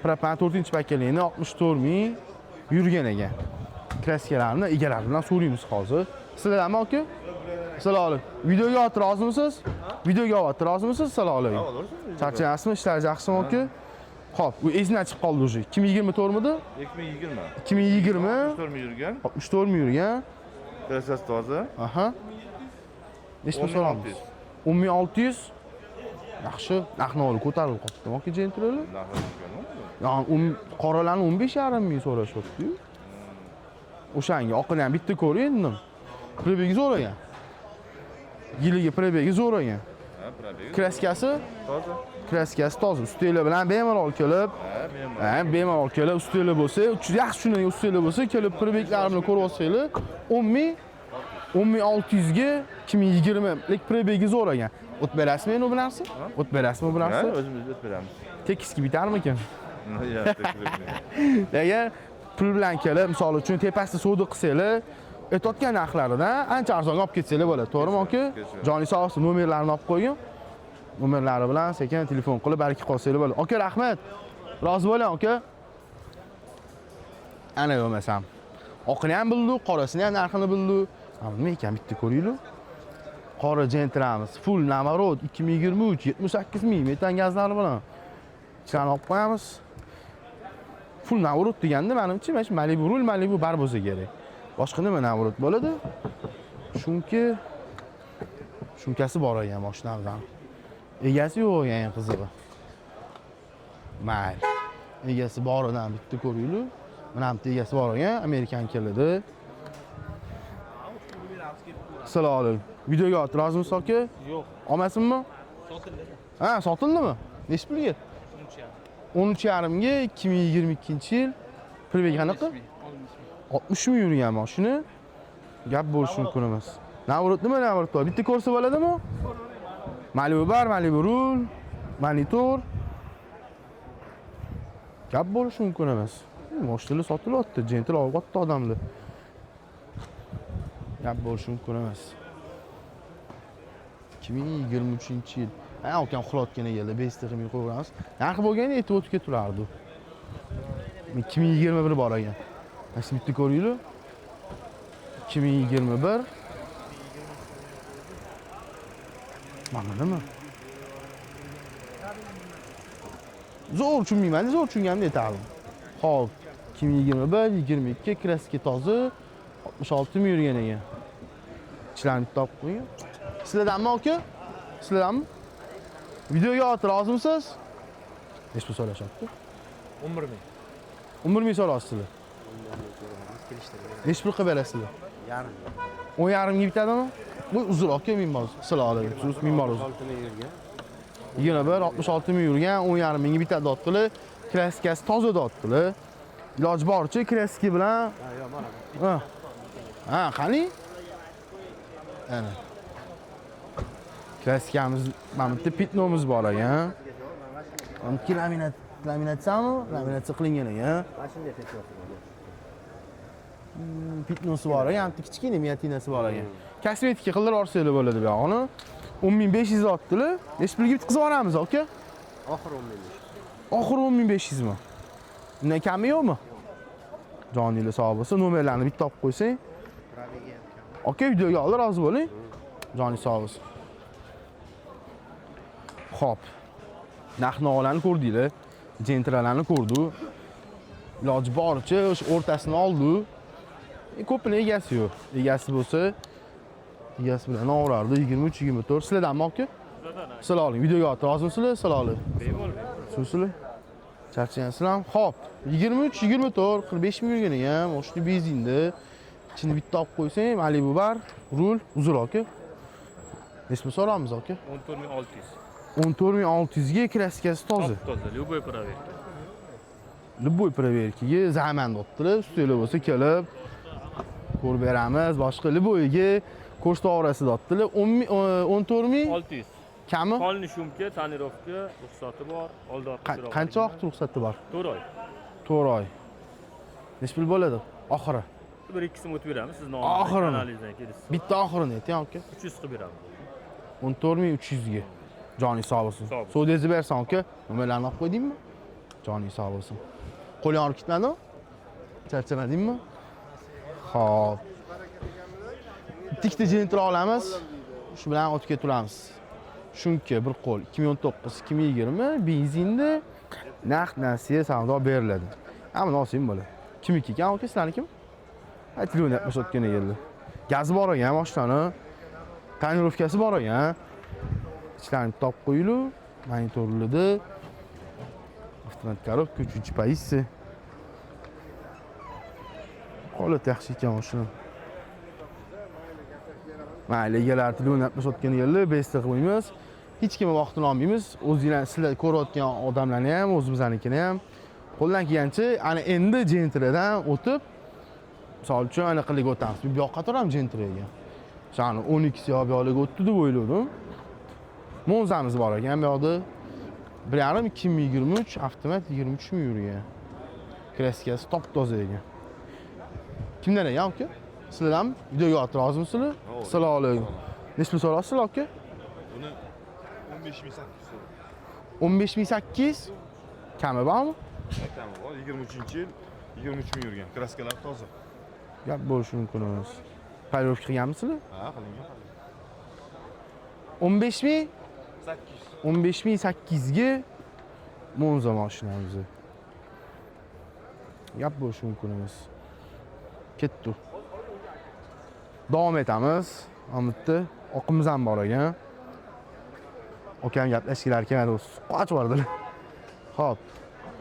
propan 4-paketlini 64 ming yurgan ekan. Kraskalarni egalari bilan so'raymiz hozir. Sizlardanmi aka? Assalomu alaykum. Videoga otib rozimisiz? Videoga otib rozimisiz? Assalomu alaykum. Charchayapsizmi? Ishlaringiz yaxshimi aka? Xo'p, u esidan chiqib qoldi уже. 2024 midi? 2020. 2020 64 ming yurgan. 64 ming yurgan. Kraskasi toza. Aha. Necha pul so'ramiz? 10600. Yaxshi, narx-navoli ko'tarilib qolibdi. Aka Gentralar. Ya'ni qoralarni 15,5 ming so'rashyapti-yu. O'shanga oqini ham bitta ko'ring endi. Probegi zo'r ekan. Yiliga probegi zo'r ekan. Ha, probegi. Kraskasi toza. Kraskasi toza. Ustinglar bilan bemalol kelib, Ha, bemalol. ha, bemalol kelib ustinglar bo'lsa, yaxshi tushunadigan ustinglar bo'lsa, kelib probeglarimni ko'rib olsanglar, 10 ming 10600 ga 2020 lekin probegi zo'r ekan. O't berasizmi endi bu narsa? O't berasizmi bu narsa? Ha, o'zimiz o'tib beramiz. Tekisga bitarmikan? Yo'q, tekis. Agar pul bilan kelib, misol uchun tepasida savdo qilsanglar, aytayotgan narxlaridan ancha arzonga olib ketsanglar bo'ladi. To'g'rimi aka? Joningiz sog' bo'lsin, nomerlarini olib qo'ying. Nomerlari bilan sekin telefon qilib baraka qolsanglar bo'ladi. Aka, rahmat. Rozi bo'ling aka. Ana bo'lmasam. Oqini ham bildik, qorasini ham narxini bildik. Nima ekan bitta ko'ringlar. Qora Gentramiz, full наворот 2023 78 ming metan gazlari bilan. Ichlarni olib qo'yamiz. Full наворот deganda menimcha mana shu Malibu rul, Malibu bar bo'lsa kerak. Boshqa nima наворот bo'ladi? Chunki shumkasi bor ekan mashinamizdan. Egasi yo'q ekan eng qizig'i. Mayli. Egasi boridan bitta ko'ringlar. Mana bitta egasi bor ekan, Amerikan keladi. Assalomu alaykum. Videoga otib rozimisiz aka? Yo'q. Olmasinmi? Sotildi. Ha, sotildimi? Necha pulga? 13,5 ga 2022-yil. Probeg qanaqa? 60 ming yurgan mashina. Gap bo'lishi mumkin emas. Наворот nima наворот bor? Bitta ko'rsa bo'ladimi? Malibu bar, Malibu rul, monitor. Gap bo'lishi mumkin emas. Mashinalar sotilyapti, Gentra olyapti odamlar. Gap bo'lishi mumkin emas. 2023-yil. Ha, ukam uxlayotgan ekanlar, 5 ming qo'yamiz. Narxi bo'lganda aytib o'tib keturardi. 2021 bor ekan. Mana shu bitta ko'ringlar. 2021. Mana nima? Zo'r tushunmayman, zo'r tushunganimda aytardim. Xo'p, 2021, 22 kraska toza, 66 ming yurgan ekan. Ichlarni bitta olib qo'ying. Sizlardanmi aka? Sizlardanmi? Videoga otib rozimisiz? Necha pul so'rashyapti? 11 ming. 11 ming so'rayapsizlar. Necha pul qilib berasizlar? Yarim. 10,5 ga bitadimi? Bu uzr aka, 1000 bor. Sizlar oladi. 1000 bor o'zi. 21 66 ming yurgan, 10,5 mingga bitadi otdilar. Kraskasi toza dotdilar. Iloji boricha kraska bilan. Ha. Ha, qani? Ana. Kraskamiz, mana bu yerda pitnomiz bor ekan. Mana bu laminat, laminatsiyami? Laminatsiya qilingan ekan. Pitnosi bor ekan, bitta kichkina miyatinasi bor ekan. Kosmetika qildirib olsanglar bo'ladi bu yog'ini. 10,500 otdilar. Necha pulga bitqizib yuboramiz aka? Oxiri 10,500. Oxiri 10,500 mi? Undan kami yo'qmi? Joninglar sog' bo'lsin, nomerlarni bitta olib qo'ysang. Aka, videoga olib rozi bo'ling. Joningiz sog' bo'lsin. Xo'p. Narx-navolarni ko'rdinglar, Gentralarni ko'rdik. Iloji boricha o'sha o'rtasini oldi. Ko'pini egasi yo'q. Egasi bo'lsa, egasi bilan olaverardi. 23, 24. Sizlardanmi aka? Sizlar oling. Videoga olib rozimisizlar? Sizlar oling. Suvsizlar? Charchayansizlarmi? Xo'p, 23, 24, 45 ming yurgan ekan, mashina benzinda. Ichini bitta olib qo'ysang, Malibu bar, rul, uzr aka. Necha so'ramiz aka? 14,600. 14,600 ga kraskasi toza. Toza, любой проверка. Любой проверка ga zaman o'ttirib, ustinglar bo'lsa kelib ko'rib beramiz. Boshqa любой ga ko'rsataverasiz debdilar. 14 ming 600. Kami? Polni shumka, tonirovka, ruxsati bor, oldi orqa chiroq. Qancha vaqt ruxsati bor? 4 oy. 4 oy. Necha pul bo'ladi? Oxiri. Bir ikkisini o'tib beramiz, siz Oxirini. analizdan kelasiz. Bitta oxirini ayting aka. 300 qilib beramiz. 14,300 ga. Joning sog' bo'lsin. Sog' bo'lsin. Suvni bersan aka, nomerlarni olib qo'ydingmi? Joning sog' bo'lsin. Qo'ling og'rib ketmadimi? Charchamadingmi? Xo'p. Ikkita Gentra olamiz. Shu bilan o'tib ketaveramiz. Shunki bir qo'l 2019, 2020 benzinda naqd nasiya savdo beriladi. Hamma olsang bo'ladi. Kimniki ekan aka, sizlarnikimi? Ha, telefon gapirishayotgan ekanlar. Gazi bor ekan mashinani. Tonirovkasi bor ekan. Ichlarni topib qo'yinglar, monitorlarda avtomat korobka, 3-pozitsiya. Holat yaxshi ekan mashina. Mayli, egalari telefon gapirishayotgan ekanlar, besta qilmaymiz. Hech kimni vaqtini olmaymiz. O'zinglar, sizlar ko'rayotgan odamlarni ham, o'zimiznikini ham qo'ldan kelgancha ana endi Gentradan o'tib, misol uchun anaqalarga o'tamiz. Bu yoqqa turamiz Gentraga. O'shani 12 yo bu yoqlarga o'tdi deb o'yladim. Monzamiz bor ekan bu yoqda. 1.5 2023 avtomat 23 ming yurgan. Kraskasi top-toza ekan. Kimdan ekan aka? Sizlardanmi? Videoga olib rozimisizlar? Assalomu alaykum. Necha pul so'rasizlar aka? Buni 15,800 so'rab. 15,800 kami bormi? Kami bor. 23-yil 23 ming yurgan. Kraskalar toza. Gap bo'lishi mumkin emas. Polirovka qilganmisizlar? Ha, qilingan. 15 ming 800. 15,800 ga Monza mashinamiz. Gap bo'lishi mumkin emas. Ketdi. Davom etamiz. Mana bu yerda oqimiz ham bor ekan. Akam gaplashgilari kelmadi, qochib yubordilar. Xo'p,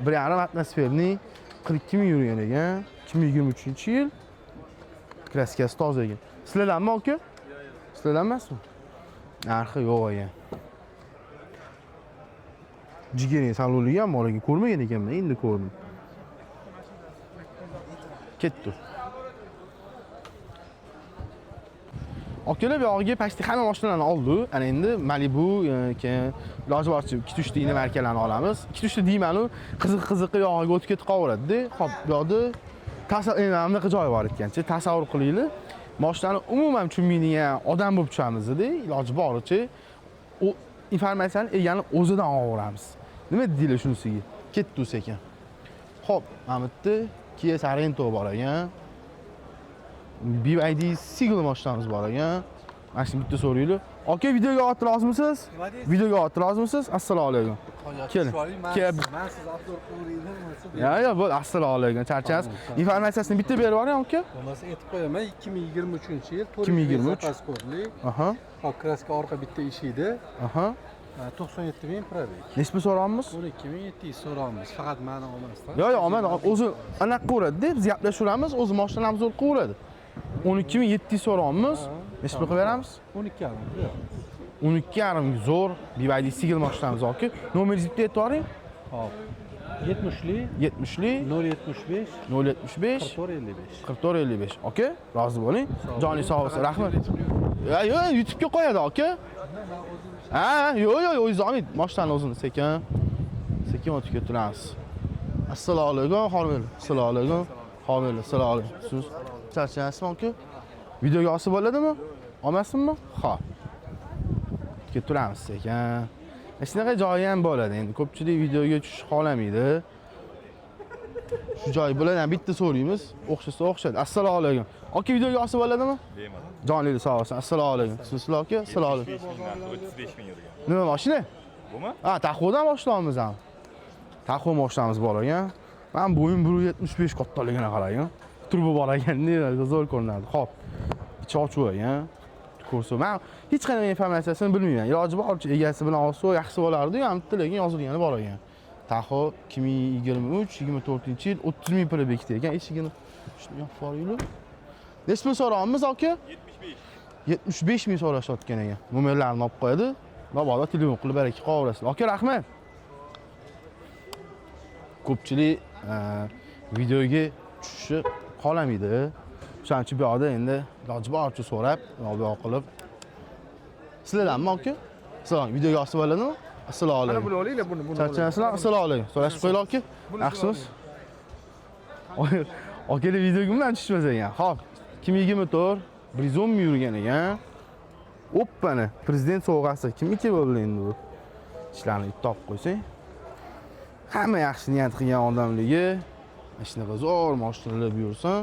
1.5 atmosferning 42 ming yurgan ekan. 2023-yil. Kraskasi toza ekan. Sizlardanmi aka? Sizlardan emasmi? Narxi yo'q ekan. Jigering salonligi ham bor ekan. Ko'rmagan ekanman, endi ko'rdim. Ketdi. Akalar bu yog'iga почти hamma mashinalarni oldi. Ana endi Malibu, keyin iloji boricha 2-3 ta inomarkalarni olamiz. 2-3 ta deyman-u, qiziq-qiziqi yog'iga o'tib ketib qolaveradi-da. Xo'p, bu yoqda endi mana bunaqa joyi bor ekancha, tasavvur qilinglar. Mashinani umuman tushunmaydigan odam bo'lib tushamiz-da, iloji boricha u informatsiyani egani o'zidan olaveramiz. Nima deydilar shunisiga? Ketdi sekin. Xo'p, mana bu yerda Kia Sorento bor ekan. BYD Seagull mashinamiz bor ekan. Mana shuni bitta so'raylik. Aka, videoga olib rozimisiz? Videoga olib rozimisiz? Assalomu alaykum. Keling. Kel. Men siz obzor qilaveringlar. Ya, ya, bo'ldi. Assalomu alaykum. Charchasiz. Informatsiyasini bitta berib yuboring aka. Bo'lmasa aytib qo'yaman, 2023-yil 2023. zapas kodli. Aha. Hop, kraska orqa bitta eshikda. Aha. 97 ming probeg. Necha pul so'rayapmiz? 12,700 so'rayapmiz. Faqat mani olmasdan. Yo'q, yo'q, olmadi. O'zi anaqa qilaveradi-da, biz gaplashaveramiz, o'zi mashinani obzor qilaveradi. 12 700 so'rayapmiz. Necha pul qilib beramiz? 12,5. 12,5 zo'r. BYD Seagull mashinamiz, aka. Nomeringizni bitta aytib yuboring. Hop. 70lik 70lik 075 075 44 55. 44 55. Aka, rozi bo'ling. Joningiz sog' bo'lsin. Rahmat. Ya, yo'q, YouTube'ga qo'yadi, aka. Ha, yo'q, yo'q, o'zingiz olmaydi. Mashinani o'zini sekin sekin o'tib keturamiz. Assalomu alaykum, Xormel. Assalomu alaykum. Xormel, assalomu alaykum. Siz charchayapsizmi, aka? Videoga olsa bo'ladimi? Olmasinmi? Xo'p. Keturamiz sekin. Shunaqa joyi ham bo'ladi. Endi ko'pchilik videoga tushishni xohlamaydi. Shu joy bo'ladi, ham bitta so'raymiz, o'xshasa o'xshadi. Assalomu alaykum. Aka, videoga olsa bo'ladimi? Bemalol. Joningiz sog' bo'lsin. Assalomu alaykum. Sizlar, aka? Assalomu alaykum. 75 ming narxi, 35 ming yurgan. Nima mashina? Bumi? Ha, Tahoe'dan boshlaymiz ham. Tahoe mashinamiz bor ekan. Men bo'yim 1.75, kattaligini qarang. Turbo bor ekan, zo'r ko'rinadi. Xo'p. Ichi ochuv ekan. Ko'rsa, men hech qanday informatsiyasini bilmayman. Iloji boricha egasi bilan olsa yaxshi bo'lardi-yu, ham bitta lekin yozilgani bor ekan. Tahoe 2023, 24-yil 30 ming puli bekitdi ekan. Eshigini shuni yopib yuboringlar. Necha pul so'rayapmiz, aka? 75. 75 ming so'rashayotgan ekan. Nomerlarini olib qo'yadi. Mabodo telefon qilib baraka qolaverasizlar. Aka, rahmat. Ko'pchilik videoga tushishni xohlamaydi. O'shaning uchun bu yoqda endi iloji boricha so'rab, bu yoq qilib. Sizlardanmi, aka? Assalomu, videoga olsa bo'ladimi? Assalomu alaykum. Buni olinglar, buni, buni. Charchaysizlar? Assalomu alaykum. So'rashib qo'yinglar, aka. Yaxshimisiz? Akalar videoga umuman tushmas ekan. Xo'p, 2024 110 ming yurgan ekan. Oppani, prezident sovg'asi kimniki bo'ldi endi bu? Ishlarni topib qo'ysang. Hamma yaxshi niyat qilgan odamligi mana shunaqa zo'r mashinalar buyursin.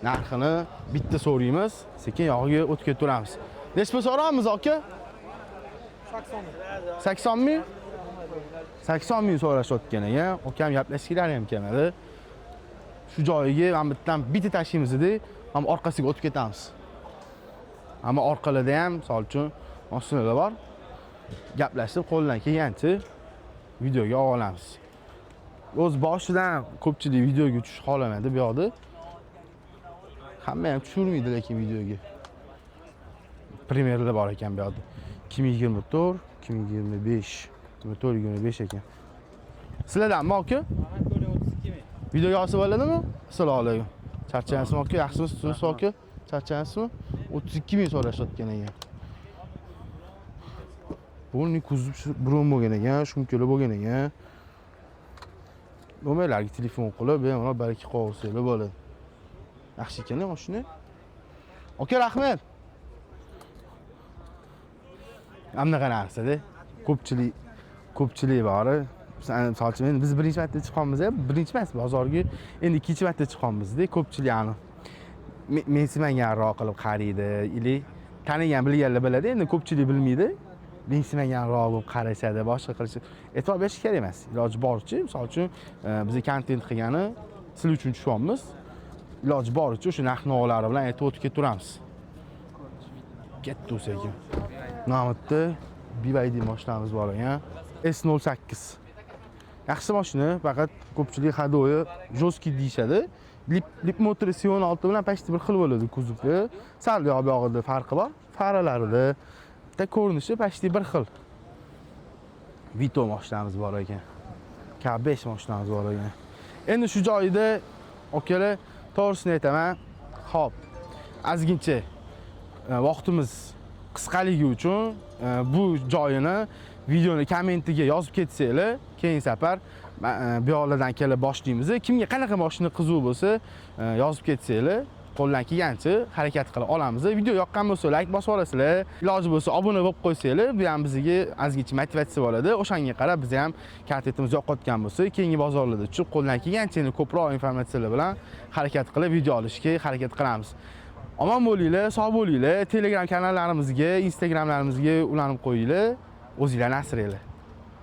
Narxini bitta so'raymiz, sekin yog'iga o'tib ketaveramiz. Necha pul so'rayapmiz, aka? 80 ming? 80 ming so'rashayotgan ekan. Akam gaplashgilari ham kelmadi. Shu joyiga mana bittan bitta tashlaymiz edi, ham orqasiga o'tib ketamiz. Ammo orqalarda ham misol uchun mashinalar bor. Gaplashib qo'ldan kelgancha videoga olamiz. O'z boshidan ko'pchilik videoga tushish xohlamadi bu yoqda. Hamma ham tushirmaydi lekin videoga. Пример lar bor ekan bu yoqda. 2024, 2025, 24, 25 ekan. Sizlardanmi, aka? Videoga olsa bo'ladimi? Assalomu alaykum. Charchayapsizmi, aka? Yaxshimisiz, tuzukmisiz, aka? Charchayapsizmi? 32 ming so'rashayotgan ekan. Buning kuzov bron bo'lgan ekan, шумка lar bo'lgan ekan. Nomerlarga telefon qilib, bemalol balki qolsanglar bo'ladi. Yaxshi ekan mashina. Aka, rahmat. Anaqa narsada ko'pchilik bor. Misol uchun endi biz birinchi marta chiqqanmiz, birinchi emas, bozorga endi ikkinchi marta chiqqanmizda, ko'pchilik ani mensimaganroq qilib qaraydi или tanigan bilganlar biladi, endi ko'pchilik bilmaydi. Mensimaganroq bo'lib qarashadi, boshqa qilishadi. E'tibor berish kerak emas. Iloji boricha, misol uchun, biz kontent qilgani sizlar uchun tushyapmiz. Iloji boricha o'sha narx navolari bilan aytib o'tib ketaveramiz. Ketdi sekin. Mana BYD mashinamiz bor ekan. S08. Yaxshi mashina, faqat ko'pchilik ходовой жесткий deyishadi. Leapmotor C16 bilan почти bir xil bo'ladi kuzovi. Sal yoq buyog'ida farqi bor. Faralarida bitta ko'rinishi почти bir xil. Vito mashinamiz bor ekan. K5 mashinamiz bor ekan. Endi shu joyida akalar, to'g'risini aytaman. Xo'p, ozgincha vaqtimiz qisqaligi uchun bu joyini videoni kommentiga yozib ketsanglar, keyin safar bu yoqlardan kelib boshlaymiz. Kimga qanaqa mashina qiziq bo'lsa, yozib ketsanglar, qo'ldan kelgancha harakat qilib olamiz. Video yoqqan bo'lsa, like bosib olasizlar. Iloji bo'lsa, obuna bo'lib qo'ysanglar, bu ham bizga ozgincha motivatsiya bo'ladi. O'shanga qarab biz ham kontentimiz yoqayotgan bo'lsa, keyingi bozorlarda tushib, qo'ldan kelgancha endi ko'proq informatsiyalar bilan harakat qilib video olishga harakat qilamiz. Omon bo'linglar, sog' bo'linglar. Telegram kanallarimizga, Instagramlarimizga ulanib qo'yinglar. O'zinglarni asranglar.